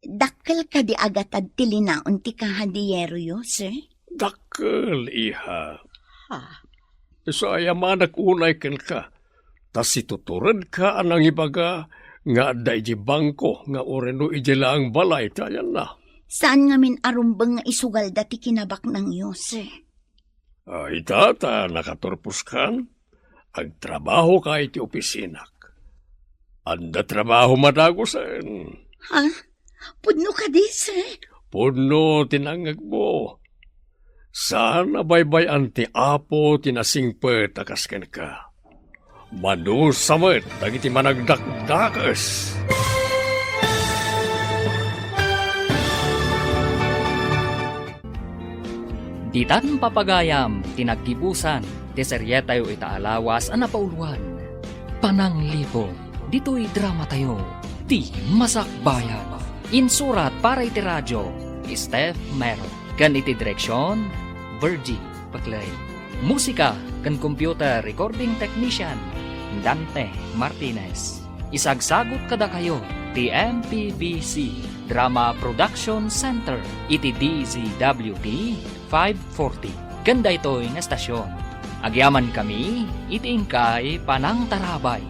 Dakkel kadi a gatad ti linaon ti kahadiyeroyo, sir? Dakkel, iha. Ha? Isu a agyamanak unay kenka, ta situturedka a nangibaga nga adda idiay bangko nga ureno idiay laeng balay ti ayanna. Saan ngamin a rumbeng nga isugalda ti kinabaknangyo, sir? Ah, ita ta nakaturposkan, agtrabahoka iti opisinak. Adda trabaho madagusen. Ha? Pudno kadi, sir? Pudno ti nangngegmo. Saan a baybay-an ti Apo ti nasingpet a kas kenka. Madusa met dagiti managdakdakes. Ditan papagayam ti naggibusan ti serietayo ita a lawas a napauloan, Panangliput, ditoy dramatayo, ti Masakbayan. Insurat para iti radio, Steph Mero. Ken iti direksion, Virgie Paclay. Musika ken computer recording technician, Dante Martinez. Isagsagut kadakayo ti M P B C Drama Production Center iti D Z W T five forty. Ken daytoy nga estasion, agyamankami iti inkay panangtarabay.